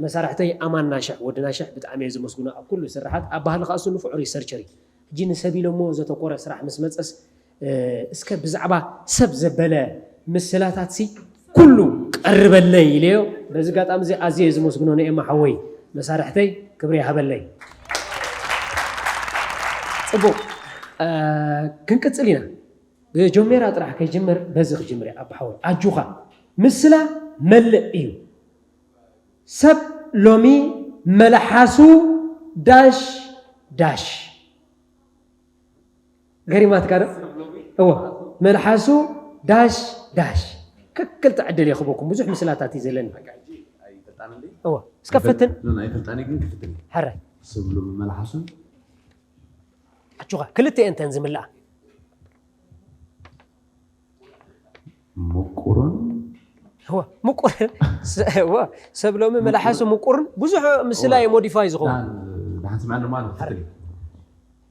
መሳርሕተይ ኣማን ናሽሕ ወዲ ናሽሕ ብጣዕሚ እየ ዘመስግኖ ኣብ ኩሉ ስርሓት ኣብ ባህልኻ እሱ ንፉዕ ሪሰርቸር እዩ። ሕጂ ንሰብ ኢሎሞ ዘተኮረ ስራሕ ምስ መፀስ እስከ ብዛዕባ ሰብ ዘበለ ምስላታት ሲ ኩሉ ቀርበለይ ኢለዮ። በዚ ኣጋጣሚ እዚ ኣዝየ እየ ዝመስግኖ ንኤማ ሓወይ መሳርሕተይ ክብሪ ይሃበለይ። ፅቡቕ ክንቅፅል ኢና። ብጆሜራ ጥራሕ ከይጅምር በዚ ክጅምር እየ ኣባ ሓወይ ኣጁኻ። ምስላ መልእ እዩ። ሰብ ሎሚ መልሓሱ ዳሽ ዳሽ ገሪማትካ ዶ? እዎ መልሓሱ ዳሽ ዳሽ። ክክልተ ዕድል የኽበኩም ብዙሕ ምስላታት እዩ ዘለኒ። እዎ እስከ ፍትን። ኣይፈልጣኒ ግን ክፍትን። ሕራይ። ስብሉ መመላሓሱን ኣጆኻ ክልተ እየን ተን ዝምልኣ። ምቁርን እወ ምቁር እወ ሰብ ሎሚ መላሓሱ ምቁርን ብዙሕ ምስላ እዩ ሞዲፋይ ዝኸውን። ዳሓን ስምዐኒ ማለት ክትል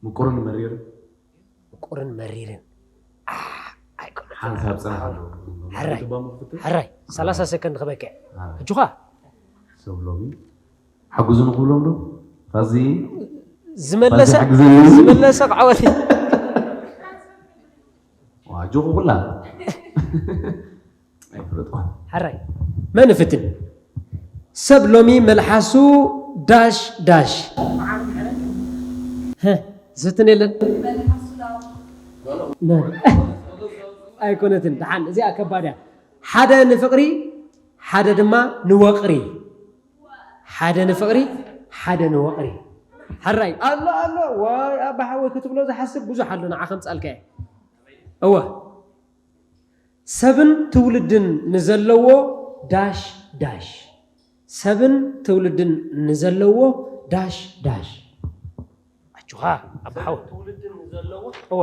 ምቁርን መሪር ምቁርን መሪርን ሓንሳብ ፅናሕ ኣለዎ። ሕራይ ግባ ምክትል ሕራይ ሰላሳ ሰከንድ ክበቅዕ እጁኻ ሰብ ሎሚ ሓግዙ ንክብሎም ዶ ፋዚ ዝመለሰ ሓግዘኒ። ዝመለሰ ክዓወት ዋጆኹ ኩላ ኣይፈለጥኳን። ሕራይ መን ፍትን ሰብ ሎሚ መልሓሱ ዳሽ ዳሽ ህ፣ ዝፍትን የለን ኣይኮነትን። ደሓን እዚኣ ከባድ እያ። ሓደ ንፍቕሪ ሓደ ድማ ንወቕሪ ሓደ ንፍቕሪ ሓደ ንወቕሪ ሕራይ ኣሎ ኣሎ ወይ ኣባ ሓወይ ክትብሎ ዝሓስብ ብዙሕ ኣሎ ንዓ ከምፃልካ እየ እወ ሰብን ትውልድን ንዘለዎ ዳሽ ዳሽ ሰብን ትውልድን ንዘለዎ ዳሽ ዳሽ ኣጆኻ ኣባ ሓወይ እወ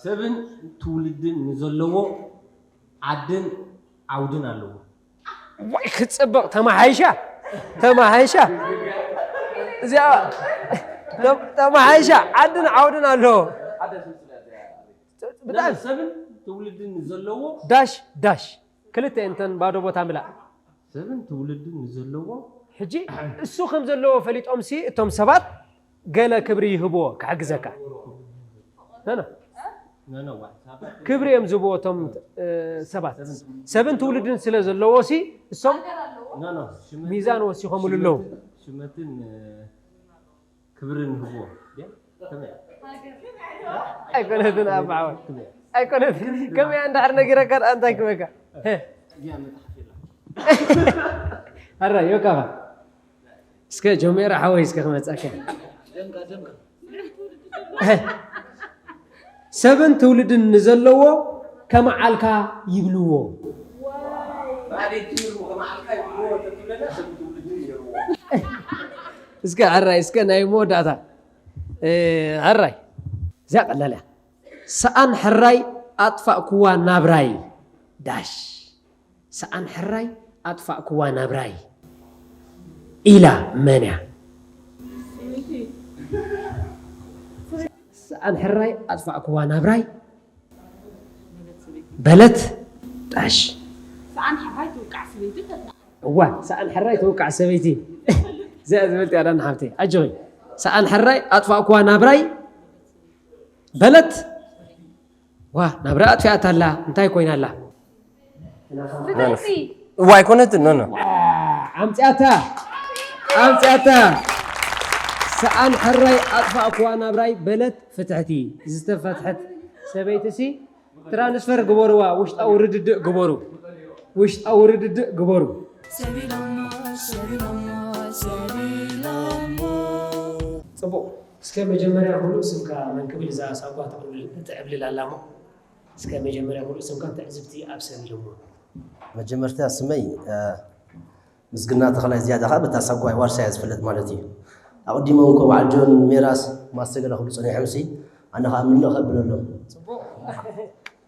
ሰብን ትውልድን ንዘለዎ ዓድን ዓውድን ኣለዎ። ዋይ ክፅብቕ ተማሓይሻ ተማሓይሻ እዚኣ ተማሓይሻ ዓድን ዓውድን ኣለዎ። ብጣዕሚ ሰብን ትውልድን ንዘለዎ ዳሽ ዳሽ ክልተ እንተን ባዶ ቦታ ምላእ ሰብን ትውልድን ንዘለዎ ሕጂ እሱ ከም ዘለዎ ፈሊጦም ሲ እቶም ሰባት ገለ ክብሪ ይህብዎ ክሕግዘካ ነነ ክብሪ እዮም ዝህብዎ እቶም ሰባት ሰብን ትውልድን ስለ ዘለዎ ሲ እሶም ሚዛን ወሲኾምሉ ኣለዉ ሽመትን ክብርን ህብዎ ኣይኮነትን ኣባዓወ ኣይኮነትን ከመይ እንድሕር ነጊረካ ደኣ እንታይ ክበካ ኣራ ዮካኻ እስከ ጆሜራ ሓወይ እስከ ክመፀካ ሰብን ትውልድን ንዘለዎ ከመዓልካ ይብልዎ እስከ ሕራይ እስከ ናይ መወዳእታ ሕራይ እዚኣ ቀላል እያ ሰኣን ሕራይ ኣጥፋእክዋ ናብራይ ዳሽ ሰኣን ሕራይ ኣጥፋእክዋ ናብራይ ኢላ መን እያ ሰኣን ሕራይ ኣጥፋእክዋ ናብራይ በለት ጣሽ ሰኣን ሕራይ ትውቃዕ ሰበይቲ ተጥናዕ እዋ ሰኣን ሕራይ ትውቃዕ ሰበይቲ እዚኣ ዝበልት ያዳን ሓብተይ ኣጆኺ ሰኣን ሕራይ ኣጥፋእክዋ ናብራይ በለት ዋ ናብራ ኣጥፊኣታ ኣላ እንታይ ኮይና ኣላ እዋ ኣይኮነትን ኖ ኖ ኣምፅኣታ ኣምፅኣታ ሰኣን ሕራይ ኣጥፋእክዋ ናብራይ በለት ፍትሕቲ ዝተፈትሐት ሰበይቲ ሲ ትራንስፈር ግበሩዋ ውሽጣዊ ርድድእ ግበሩ ውሽጣዊ ርድድእ ግበሩ ጽቡቕ እስከ መጀመርያ ሙሉእ ስምካ መን ክብል እዛ ሳጓ ትዕብል-፣ ትዕብልል ኣላ እሞ፣ እስከ መጀመርያ ሙሉእ ስምካን ትዕዝብቲ ኣብ ሰብ ኢሎሞ። መጀመርታ ስመይ፣ እ፣ ምስግና ተኽላይ ዝያዳ ኸዓ በታ ሳጓይ ዋርሳይ እያ ዝፍለጥ ማለት እዩ። ኣቐዲሞም እኮ በዓል ጆን ሜራስ ማስተ ገለ ክብሉ ጸኒሖምሲ፣ ኣነ ኸዓ ምልእ ከብለሎም። ጽቡቕ።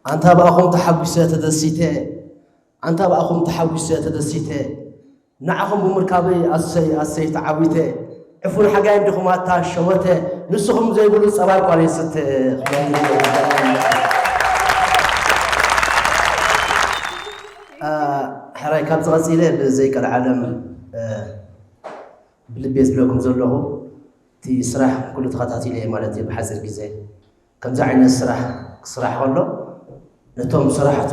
ኣንታ ብኣኹም ተሓጒሰ ተደሲተ፣ ኣንታ ብኣኹም ተሓጒሰ ተደሲተ፣ ንዓኹም ብምርካበይ ኣሰይ ኣሰይ ተዓዊተ፣ ዕፉን ሓጋይ እንዲኹም ኣታ ሸወተ፣ ንስኹም ዘይብሉ ጸባ እኳ ዘይስተ። እ፣ ሕራይ ካብዚ ቀጺለ ብዘይ ቀልዓለም፣ እ፣ ብልቤ ዝብለኩም ዘለኹ፣ እቲ ስራሕ ኩሉ ተኸታቲለ እየ ማለት እዩ ብሓጺር ግዜ። ከምዚ ዓይነት ስራሕ ክስራሕ ከሎ፣ ነቶም ሰራሕቱ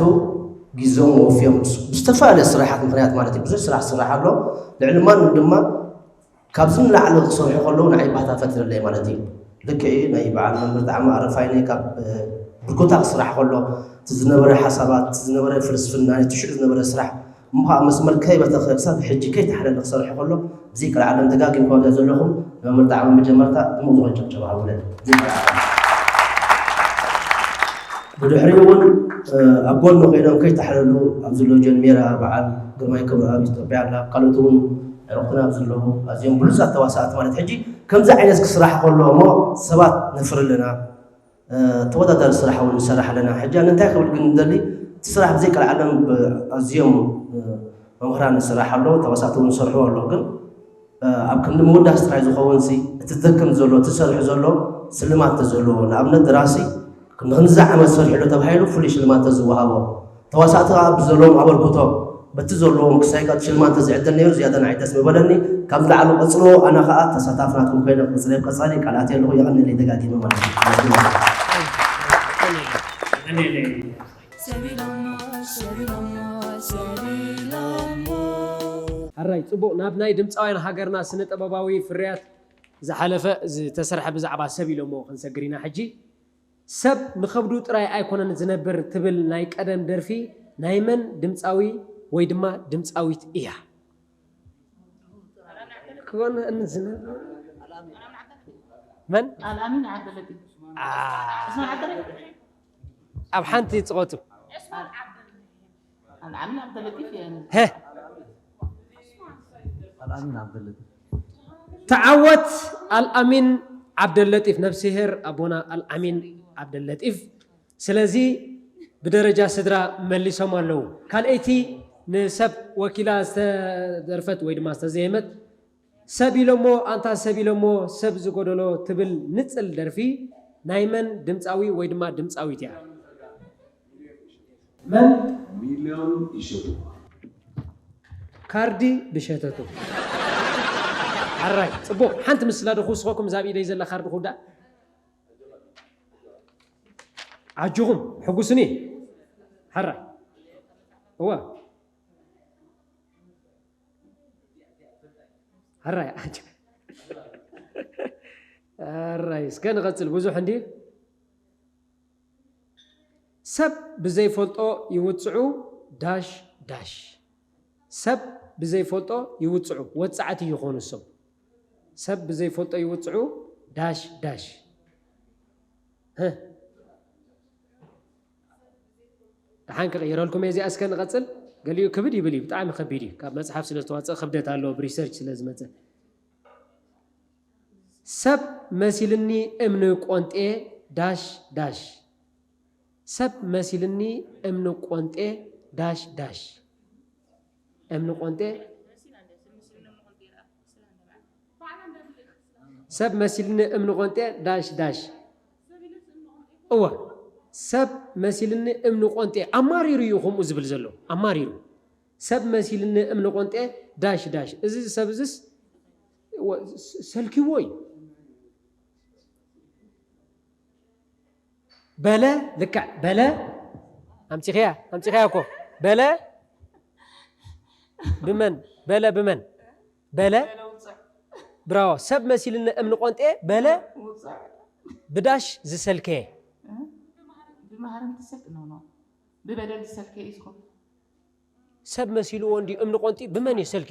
ግዜኦም ወፍዮም ብዝተፈላለየ ስራሓት ምኽንያት ማለት እዩ፣ ብዙሕ ስራሕ ክስራሕ ኣሎ። ልዕሊ ማንም ድማ ካብዚ ንላዕሊ ክሰርሑ ከለዉ ንዓይ ባህታ ፈጢሩለይ ማለት እዩ። ልክዕ እዩ፣ ናይ በዓል መምህር ጣዕመ ኣረፋይነ ካብ፣ እ፣ ብርኩታ ክስራሕ ከሎ፣ እቲ ዝነበረ ሓሳባት፣ እቲ ዝነበረ ፍልስፍና፣ እቲ ሽዑ ዝነበረ ስራሕ፣ እሞ ኸዓ መስመር ከይበተኸ ክሳብ ሕጂ ከይተሓለለ ክሰርሕ ከሎ፣ ብዘይ ቀልዓለም ደጋጊምኩም ኣብዛ ዘለኹም ንመምህር ጣዕመ መጀመርታ ድሙቕ ዝኾነ ጨብጨባ ሃቡለይ። ብዘይ ቀልዓለም። ብድሕሪኡ እውን፣ እ፣ ኣብ ጎኑ ኮይኖም ከይተሓለሉ ኣብ ዘሎ ጆን ሜራ፣ በዓል ግርማይ ክብረኣብ ኢትዮጵያ ኣላ፣ ካልኦት እውን ኣዕሩኽትና ኣብ ዘለዉ ኣዝዮም ብሉጻት ተዋሳእቲ ማለት ሕጂ ከምዚ ዓይነት ክስራሕ ከሎ እሞ ሰባት ነፍሪ ኣለና። እ፣ ተወዳዳሪ ስራሕ እውን ንሰርሕ ኣለና። ሕጂ ኣነ እንታይ ክብል ግን ንደሊ፣ እቲ ስራሕ ብዘይ ቀልዓለም ብ-፣ ኣዝዮም፣ እ፣ መምህራን ስራሕ ኣሎ፣ ተዋሳእቲ እውን ዝሰርሑ ኣሎ። ግን፣ እ፣ ኣብ ክንዲ ምውዳስ ጥራይ ዝኸውን ሲ፣ እቲ ዝደክም ዘሎ፣ እቲ ዝሰርሕ ዘሎ ስልማት ተዝህልዎ። ንኣብነት ደራሲ ንክንድዚ ዓመት ሰሪሑ ኣሎ ተባሂሉ ፍሉይ ሽልማት ተዝወሃቦ። ተዋሳእቲ ኸዓ ብዘለዎም ኣበርክቶ በቲ ዘለዎም ክሳይ ቀጥ ሽልማት ተዝዕደል ነይሩ ዝያዳ ንዓይ ደስ ምበለኒ። ካብ ዝለዓሉ ቀጽልዎ፣ ኣነ ኸዓ ተሳታፊ ናትኩም ኮይነ ክቕጽል እየ። ቀጻሊ ቃላት የለኹ፣ የቐንየለይ ደጋጊመ ማለት እዩ። ሕራይ ጽቡቕ፣ ናብ ናይ ድምጻውያን ሃገርና ስነ ጥበባዊ ፍርያት ዝሓለፈ ዝተሰርሐ ብዛዕባ ሰብ ኢሎሞ ክንሰግር ኢና ሕጂ። ሰብ ንኸብዱ ጥራይ ኣይኮነን ዝነብር ትብል ናይ ቀደም ደርፊ ናይ መን ድምጻዊ ወይ ድማ ድምጻዊት እያ? ክኾን ዝነብር መን? ኣልኣሚን ዓብደለጢፍ። አ፣ እስማ ዓደረ? ኣብ ሓንቲ ጽቐቱ። ኣልኣሚን ዓብደለጢፍ እየ። ሀ። ኣልኣሚን ዓብደለጢፍ። ተዓወት ኣልኣሚን ዓብደለጢፍ፣ ነፍስሄር ኣቦና ኣልኣሚን ዓብደለጢፍ። ስለዚ ብደረጃ ስድራ መሊሶም ኣለዉ። ካልኣይቲ ንሰብ ወኪላ ዝተደርፈት ወይ ድማ ዝተዘየመት ሰብ ኢሎሞ ኣንታ ሰብ ኢሎሞ ሰብ ዝጎደሎ ትብል ንጽል ደርፊ ናይ መን ድምጻዊ ወይ ድማ ድምጻዊት እያ? መን? ሚልዮን ይሸጡ። ካርዲ ብሸተቱ። ሕራይ፣ ጽቡቕ። ሓንቲ ምስላ ዶ ክውስኸኩም እዛ ኣብ ኢደይ ዘላ ካርዲ ክውዳእ? ኣጆኹም፣ ሕጉስኒ። ሕራይ። እወ። ሕራይ፣ ኣጆ-፣ ሕራይ፣ እስከ ንቐጽል፣ ብዙሕ እንዲ። ሰብ ብዘይፈልጦ ይውጽዑ ዳሽ ዳሽ። ሰብ ብዘይፈልጦ ይውጽዑ፣ ወጻዕቲ ይኾኑ እሶም። ሰብ ብዘይፈልጦ ይውጽዑ ዳሽ ዳሽ። ህ። ደሓን ክቕይረልኩም እየ እዚኣ፣ እስከ ንቐጽል። ገሊኡ ክብድ ይብል እዩ፣ ብጣዕሚ ከቢድ እዩ። ካብ መጽሓፍ ስለ ዝተዋጽአ ክብደት ኣለዎ፣ ብሪሰርች ስለ ዝመጸ። ሰብ መሲልኒ እምኒ ቆንጤ ዳሽ ዳሽ። ሰብ መሲልኒ እምኒ ቆንጤ ዳሽ ዳሽ። እምኒ ቆንጤ። ሰብ መሲልኒ እምኒ ቆንጤ ዳሽ ዳሽ። እወ፣ ሰብ መሲልኒ እምኒ ቆንጤ። ኣማሪሩ እዩ ከምኡ ዝብል ዘሎ፣ ኣማሪሩ። ሰብ መሲልኒ እምኒ ቆንጤ ዳሽ ዳሽ። እዚ ሰብ እዚስ ወ-፣ ስ-፣ ሰልኪዎ እዩ። በለ፣ ልክዕ፣ በለ። ኣምጺኽያ፣ ኣምጺኽያ እኮ። በለ፣ ብመን? በለ፣ ብመን? በለ። በለ ውጹዕ። ብራዎ። ሰብ መሲልኒ እምኒ ቆንጤ፣ በለ። ውጹዕ። ብዳሽ ዝሰልከየ። እ? ብመሃረምቲ ሰልክ፣ ኖ፣ ኖ። ብበደል ዝሰልከየ እዩ ዝኸውን። ሰብ መሲልዎ እንዲ እምኒ ቆንጢ ብመን እዩ ሰልኪ?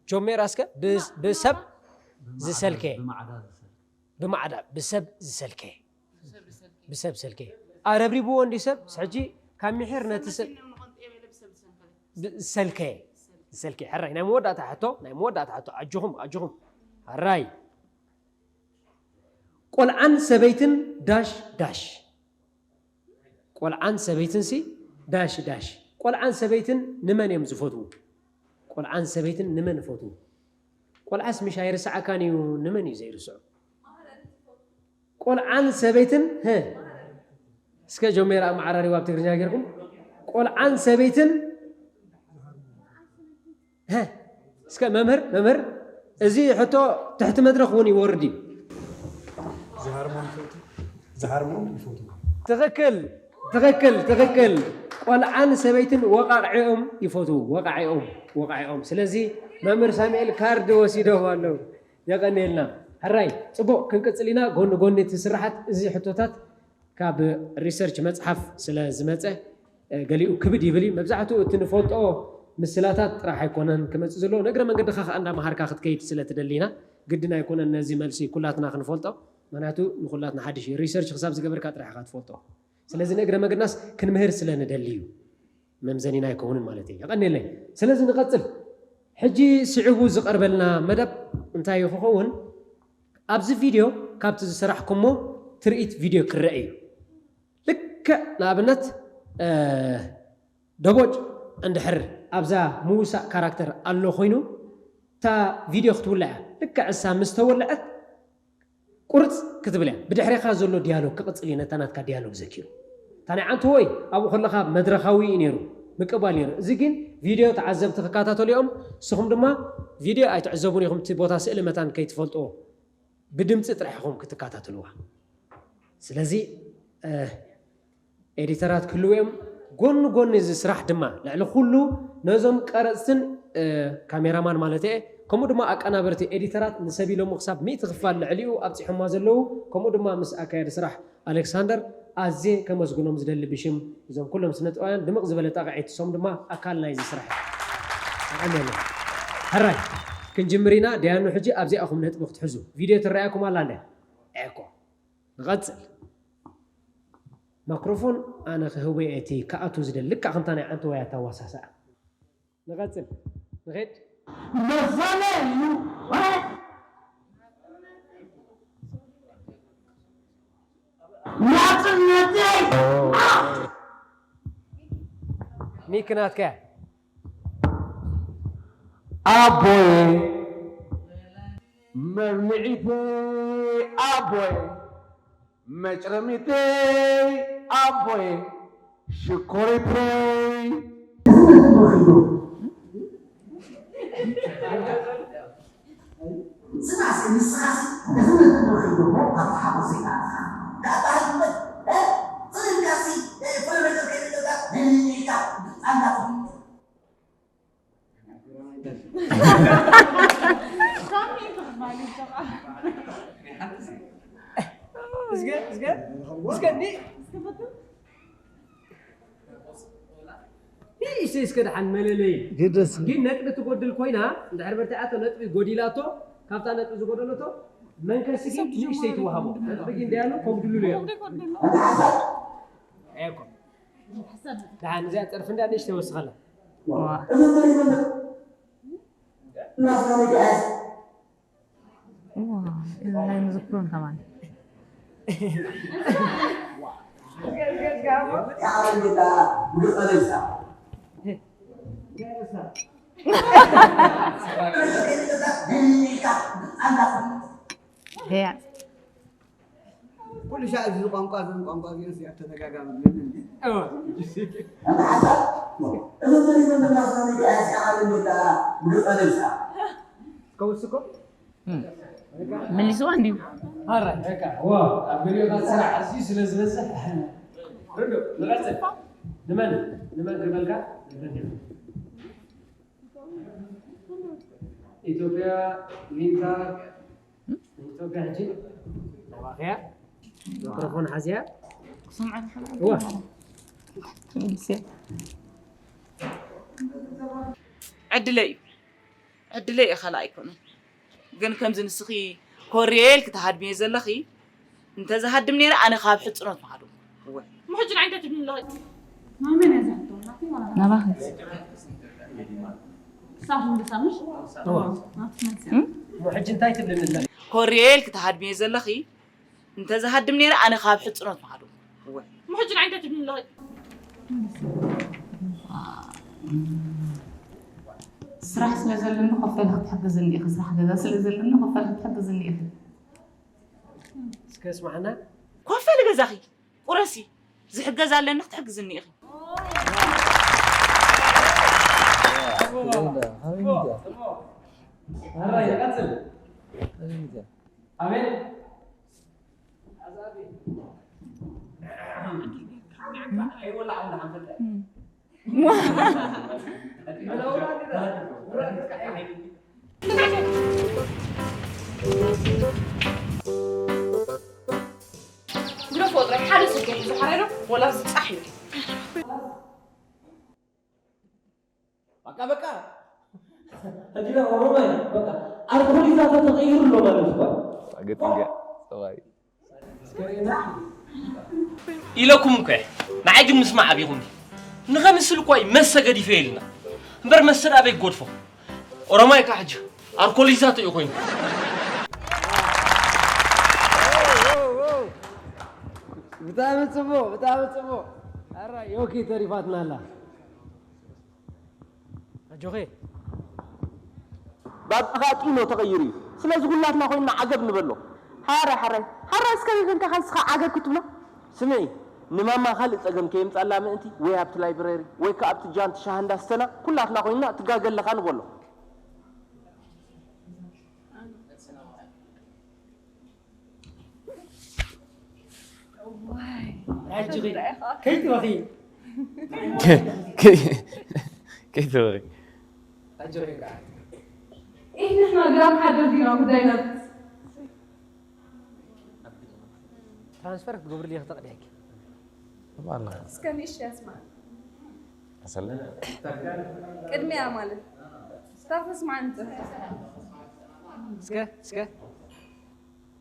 ጆሜራ እስከ ብ-፣ ብሰብ ዝሰልከ። ብማዕዳ ዝሰልከ። ብማዕዳ ብሰብ ዝሰልከየ። ብሰብ ሰልከየ። ኣረብሪብዎ እንዲ ሰብ፣ ሕጂ ካብ ምሒር ነቲ ሰብ ብ-፣ ሰልከየ። ሰልከየ። ሕራይ፣ ናይ መወዳእታ ሕቶ፣ ናይ መወዳእታ ሕቶ። ኣጆኹም፣ ኣጆኹም። ሕራይ። ቆልዓን ሰበይትን ዳሽ ዳሽ። ቆልዓን ሰበይትንሲ ዳሽ ዳሽ። ቆልዓን ሰበይትን ንመን እዮም ዝፈትዉ? ቆልዓን ሰበይትን ንመን ይፈትዉ? ቆልዓስ ምሽ ኣይርስዓካን እዩ፣ ንመን እዩ ዘይርስዖ? ቆልዓን ሰበይትን፣ ሀ፣ እስከ ጆሜራ ኣመዓራሪዋ ኣብ ትግርኛ ጌርኩም። ቆልዓን ሰበይትን፣ ሀ፣ እስከ መምህር፣ መምህር፣ እዚ ሕቶ ትሕቲ መድረኽ እውን ይወርድ እዩ። ዝሃርሞን ይፈቱ፣ ዝሃርሞን ይፈቱ። ትኽክል፣ ትኽክል፣ ትኽክል። ቆልዓን ሰበይትን ወቓዒኦም ይፈትዉ፣ ወቓዒኦም፣ ወቓዒኦም። ስለዚ መምህር ሳሙኤል ካርድ ወሲዶም ኣለዉ። የቐንየልና። ሕራይ፣ ጽቡቕ፣ ክንቅጽል ኢና። ጎኒ ጎኒ እቲ ስራሓት፣ እዚ ሕቶታት ካብ ሪሰርች መጽሓፍ ስለ ዝመጸ፣ እ፣ ገሊኡ ክብድ ይብል እዩ። መብዛሕትኡ እቲ ንፈልጦ ምስላታት ጥራሕ ኣይኮነን ክመጽእ ዘለዎ። ንእግረ መንገድኻ ከኣ እንዳመሃርካ ክትከይድ ስለ ትደሊ ኢና። ግድን ኣይኮነን ነዚ መልሲ ኩላትና ክንፈልጦ። ምኽንያቱ ንኹላትና ሓድሽ እዩ። ሪሰርች ክሳብ ዝገበርካ ጥራሕ ኢኻ ትፈልጦ። ስለዚ ንእግረ መገድናስ ክንምህር ስለ ንደሊ እዩ። መምዘኒና ኣይከውንን ማለት እዩ። የቐንየለይ። ስለዚ ንቐጽል። ሕጂ ስዒቡ ዝቐርበልና መደብ እንታይ እዩ ክኸውን? ኣብዚ ቪድዮ ካብቲ ዝሰራሕኩሞ ትርኢት ቪድዮ ክረአ እዩ። ልክዕ ንኣብነት፣ እ፣ ደቦጭ እንድሕር ኣብዛ ምውሳእ ካራክተር ኣሎ ኮይኑ፣ እታ ቪድዮ ክትውላዕ እያ። ልክዕ እሳ ምስ ተወልዐት ቁርጽ ክትብል እያ። ብድሕሬኻ ዘሎ ዲያሎግ ክቕጽል እዩ፣ ነታ ናትካ ዲያሎግ ዘኪሩ። እታ ናይ ዓንተቦይ ኣብኡ ከለኻ መድረኻዊ እዩ ነይሩ፣ ምቅባል ነይሩ። እዚ ግን ቪድዮ ተዓዘብቲ ክከታተሉ እዮም። ንስኹም ድማ ቪድዮ ኣይትዕዘቡን ኢኹም፣ እቲ ቦታ ስእሊ መታን ከይትፈልጥዎ። ብድምጺ ጥራሕ ኢኹም ክትከታተልዋ። ስለዚ፣ እ፣ ኤዲተራት ክህልዉ እዮም። ጎኒ ጎኒ እዚ ስራሕ ድማ ልዕሊ ኩሉ ነዞም ቀረጽትን፣ እ፣ ካሜራማን ማለት እየ፣ ከምኡ ድማ ኣቀናበርቲ ኤዲተራት ንሰብ ኢሎሞ ክሳብ ሚእቲ ክፋል ልዕሊኡ ኣብጺሖማ ዘለዉ፣ ከምኡ ድማ ምስ ኣካያዲ ስራሕ ኣሌክሳንደር ኣዝየ ከመስግኖም ዝደሊ ብሽም እዞም ኩሎም ስነጥበባውያን ድምቕ ዝበለ ጣቕዒት፣ እሶም ድማ ኣካል ናይዚ ስራሕ እዮም። የቐንየለይ። ሕራይ፣ ክንጅምር ኢና። ደያኑ ሕጂ ኣብዚኣኹም ነጥቢ ክትሕዙ። ቪድዮ ትረኣየኩም ኣላ እንድያ? ኤኮ። ንቐጽል። ማክሮፎን ኣነ ክህቦ እየ እቲ ክኣቱ ዝደሊ፣ ልክዕ ከምታ ናይ ዓንተቦይ ኣተዋሳስኣ። ንቐጽል። ንኸይድ። መሰለይ እዩ። ናጽነተይ። ሚክ ናትካ። ኣቦየ፣ መብልዒተይ ኣቦየ፣ መጭረሚተይ ኣቦየ፣ ሽኮሪተይ። እስከ፣ እስከ፣ እስከ እንዲ፣ ንእሽተይ እስከ ደሓን መለለይ። ግደስ። ግን ነጥቢ ትጎድል ኮይና፣ እንድሕር በርቲዓቶ ነጥቢ ጎዲላቶ፣ ካብታ ነጥቢ ዝጎደለቶ መንከሲ ግን ንእሽተይ ትወሃቦ። ነጥቢ ግን ደያኑ ከጉድሉ እዮም። ኤኮ። ደሓን እዚኣ ጸርፊ እንዳ ንእሽተይ ወስኸላ። ዋ። ዋ፣ እዚ ናይ ምዝክሩን ከማን። ያ። ኩሉ ሻዕ እዚ ቋንቋ፣ እዞም ቋንቋ እዚኦም እዚኣ ተደጋጋሚ። እወ። ከውስኮ? እም። መሊስዋ እንድዩ። ኣረ፣ በቃ፣ ዋ፣ ኣብ ገሊኡ ኸኣ ስራሕ ኣዝዩ ስለ ዝበዝሕ። ርዱእ፣ ንቐጽል። ንመን? ንመን ክበልካ? ንመን? ኢትዮጵያ፣ ዊንታ፣ ኢትዮጵያ ሕጂ ተዋኽያ፣ ማይክሮፎን ሓዝያ። ክሰምዓካ ከሎ እዋ። ዕድለይ እዩ። ዕድለይ እየ ካልእ ኣይኮነን። ግን ከምዚ ንስኺ ኮርየ ኢልኪ ትሃድምዮ ዘለኺ፣ እንተዝሃድም ነይረ ኣነ ካብ ሕጽኖት ምሃድሞ። እወ። ምሕጂ ንዓይ እንታይ ትብልኒ ኣለኺ? ማመን እያ ዝሓቶ፣ ናተይ ዋላ ናባኺ። ሳብ ምልሳ ምሽ? እወ። ናትኪ መልሲ እያ። እም? ምሕጂ እንታይ ትብልኒ ኣለኺ? ኮርየ ኢልኪ ትሃድምዮ ዘለኺ፣ እንተዝሃድም ነይረ ኣነ ካብ ሕጽኖት ምሃድሞ። እወ። ምሕጂ ንዓይ እንታይ ትብልኒ ኣለኺ? ስራሕ ስለ ዘለኒ ኮፍ ኢልኪ ክትሕግዝኒ ኢኺ፣ ስራሕ ገዛ ስለ ዘለኒ ኮፍ ኢልኪ ክትሕግዝኒ ኢኺ። እስከ ስማዕና። ኮፍ በሊ ገዛኺ፣ ቁረሲ፣ ዝሕገዝ ኣለኒ ክትሕግዝኒ ኢኺ። ኣራይ፣ ቀጽል። ኣቤት። ግደፎ ጥራይ፣ ሓደ ስልኪ ሒዙ ሓራይ ዶ ወላ ዝጻሕ እዩ። በቃ፣ በቃ። ሕጂ ኦሮማይ፣ በቃ፣ ኣልኮል ይዛተ ተቐይሩ ኣሎ ማለት እኮ። ሳገጥ እንዲያ፣ ሰብኣይ። ኢለኩም እኮ እየ። ንዓይ ግን ምስማዕ ኣቢኹም። ንኸምስል እኮ እዩ መስተ ገዲፈ ኢልና። እምበር መስተ ደኣ ኣበይ ክገድፎ? ኦሮማይ ከኣ ሕጂ ኣልኮል ይዛተ እዩ ኮይኑ። ብጣዕሚ ጽቡቕ፣ ብጣዕሚ ጽቡቕ። ኣራ ዮኪ ተሪፋትና ኣላ። ኣጆኺ። ባባኻ ጢኖ ተቐይሩ እዩ። ስለዚ ኩላትና ኮይንና ዓገብ ንበሎ። ሓራይ፣ ሓራይ፣ ሓራይ እስከ ከንካ ካልስኻ ዓገብ ክትብሎ? ስምዒ፣ ንማማ ካልእ ጸገም ከየምጻላ ምእንቲ ወይ ኣብቲ ላይብረሪ ወይ ከኣ ኣብቲ ጃንት ሻሂ እንዳስተና ኩላትና ኮይንና ትጋገ ኣለኻ ንበሎ። ኣጆኺ፣ ከይትበኺ። ከ-፣ ከ-፣ ከይትበኺ። ኣጆኺ ከዓ። ኢህ ንሕና ግራም ሓደር ዲና ጉዳይና። ትራንስፈር ክትገብርልይ ክተቕድሐኪ። ኣላ። እስከ ንእሽተይ ኣስማዕ። ኣሰለ። ቅድሚያ ማለት። ስታፍ ኣስማዕ እንተ። እስከ፣ እስከ።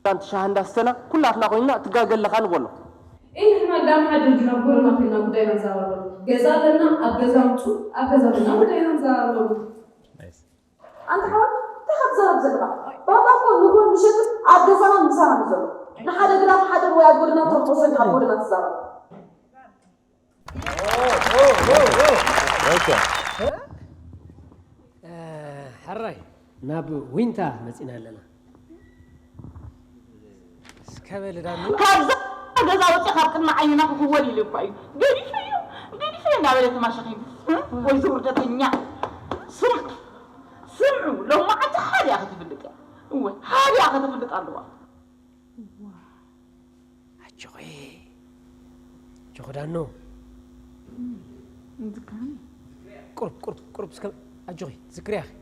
ሓንቲ ሻሂ እንዳስተና ኩላትና ኮይንና ትጋገ ኣለኻ ንበሎ። ኢህ ንሕና ዳም ሓደር ዲና ጎረና ኮይንና ጉዳይና ንዛረበሉ። ገዛ ኣለና፣ ኣብ ገዛ ውጹ፣ ኣብ ገዛ ኮይንና ጉዳይና ንዛረበሉ። ናይስ። ኣንታ ሓወይ፣ እንታይ ኢኻ ትዛረብ ዘለኻ? ባባ እኮ ንግሆን ምሸትን ኣብ ገዛናን ምሳናን እዩ ዘሎ። ንሓደ ግዳም ሓደር ወይ ኣብ ጎደና ትረኽቦ ሰብ ኣብ ጎደና ትዛረብ። ኦኬ። እ፣ ሕራይ፣ ናብ ዊንታ መጺና ኣለና። እስከ በል ዳኒ። ካብዛ ገዛ ወፂኣ ካብ ቅድሚ ዓይንና ክኽወል ኢሉ እኳ እዩ። ገዲፈዮ፣ ገዲፈዮ እናበለ ተማሸኺ። እ? ወይ ዝውርደተኛ። ስምዑ፣ ስምዑ፣ ሎማዓንቲ ሓዲኣ ክትፍልጥ እያ። እወ፣ ሓዲኣ ክትፍልጥ ኣለዋ። ኣጆኺ፣ ኣጆኺ ዳኖ። እም፣ እንዝክራኒ። ቁርብ፣ ቁርብ፣ ቁርብ እስከ ኣጆኺ፣ ትዝክርያ ኢኺ።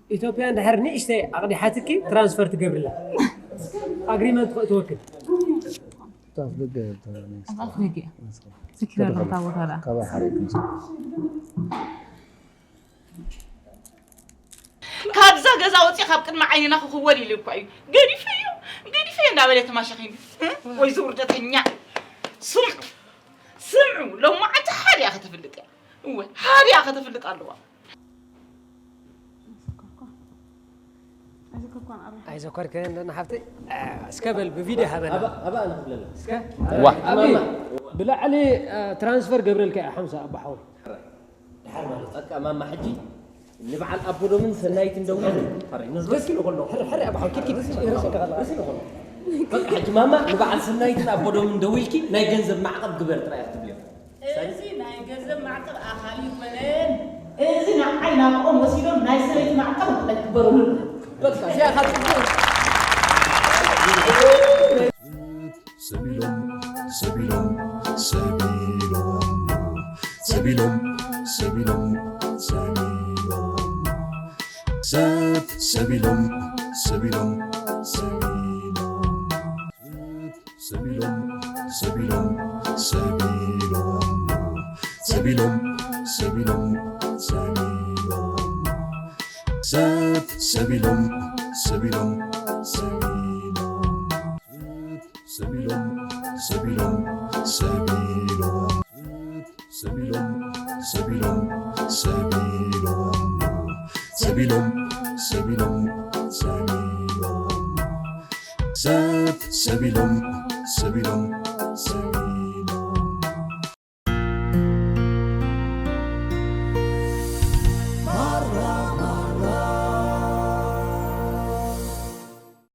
ኢትዮጵያ እንድሕር ንእሽተይ ኣቕዲሓትኪ ትራንስፈር ትገብርላ። ኣግሪመንት ትወክል። ኣፍ ደገ፣ ኣፍ ደገ። ዝኪራ ኣለኹ፣ እታ ቦታ ደኣ። ካባይ ሓሪፍ ምስ ካብዛ ገዛ ወፂኣ ካብ ቅድሚ ዓይንና ክኽወል ኢሉ እኳ እዩ። ገዲፈዮ፣ ገዲፈዮ እናበለ ተማሸኺኒ። እ? ወይ ዝውርደተኛ። ስምዑ፣ ስምዑ፣ ሎማዓንቲ ሓዲኣ ከተፍልጥ እያ። እወ፣ ሓዲኣ ከተፍልጥ ኣለዋ። ኣይዘኮርከን ኣለና ሓብተይ። እስከ በል ብቪድዮ ሃበና። ኣባ፣ ኣባ ኣነ ክብለላ። እስከ። ዋ። ኣቢ፣ ብላዕሊ፣ እ፣ ትራንስፈር ገብረልካ እያ ሓምሳ ኣባ ሓወይ። ድሓር ማለት በቃ ማማ ሕጂ ንበዓል ኣቦዶምን ሰናይትን ደዊሉ። ሕራይ፣ ነዚ ረሲሉ ከሎ። ሕራይ፣ ሕራይ፣ ኣባ ሓወይ፣ ኪድ፣ ኪድ፣ ረሲሉ ከሎ። ረሲሉ ከሎ። በቃ ሕጂ ማማ ንበዓል ሰናይትን ኣቦዶምን ደዊልኪ ናይ ገንዘብ ማዕቐብ ግበር ጥራይ ክትብልዮ። እዚ ናይ ገንዘብ ማዕቀብ ኣኻሊ ይኮነን። እዚ ንዓይ ናብኦም ወሲዶም ናይ ሰበይቲ ማዕቀብ ኣይግበሩሉን። በቃ፣ እዚኣ ካብ ሰቢሎም፣ ሰቢሎም፣ ሰቢሎም፣ ሰቢሎም፣ ሰቢሎም፣ ሰቢሎም፣ ሰብ፣ ሰቢሎም፣ ሰቢሎም፣ ሰቢሎም። ሰቢሎም፣ ሰቢሎም፣ ሰቢሎም፣ ሰቢሎም፣ ሰቢሎም፣ ሰቢሎም፣ ሰቢሎም፣ ሰብ ሰቢሎም ሰቢሎም ሰቢሎም ሰቢሎም ሰቢሎም ሰቢሎም ሰቢሎም ሰቢሎም ሰቢሎም ሰቢሎም ሰቢሎም ሰቢሎም ሰብ ሰቢሎም ሰቢሎም ሰቢሎም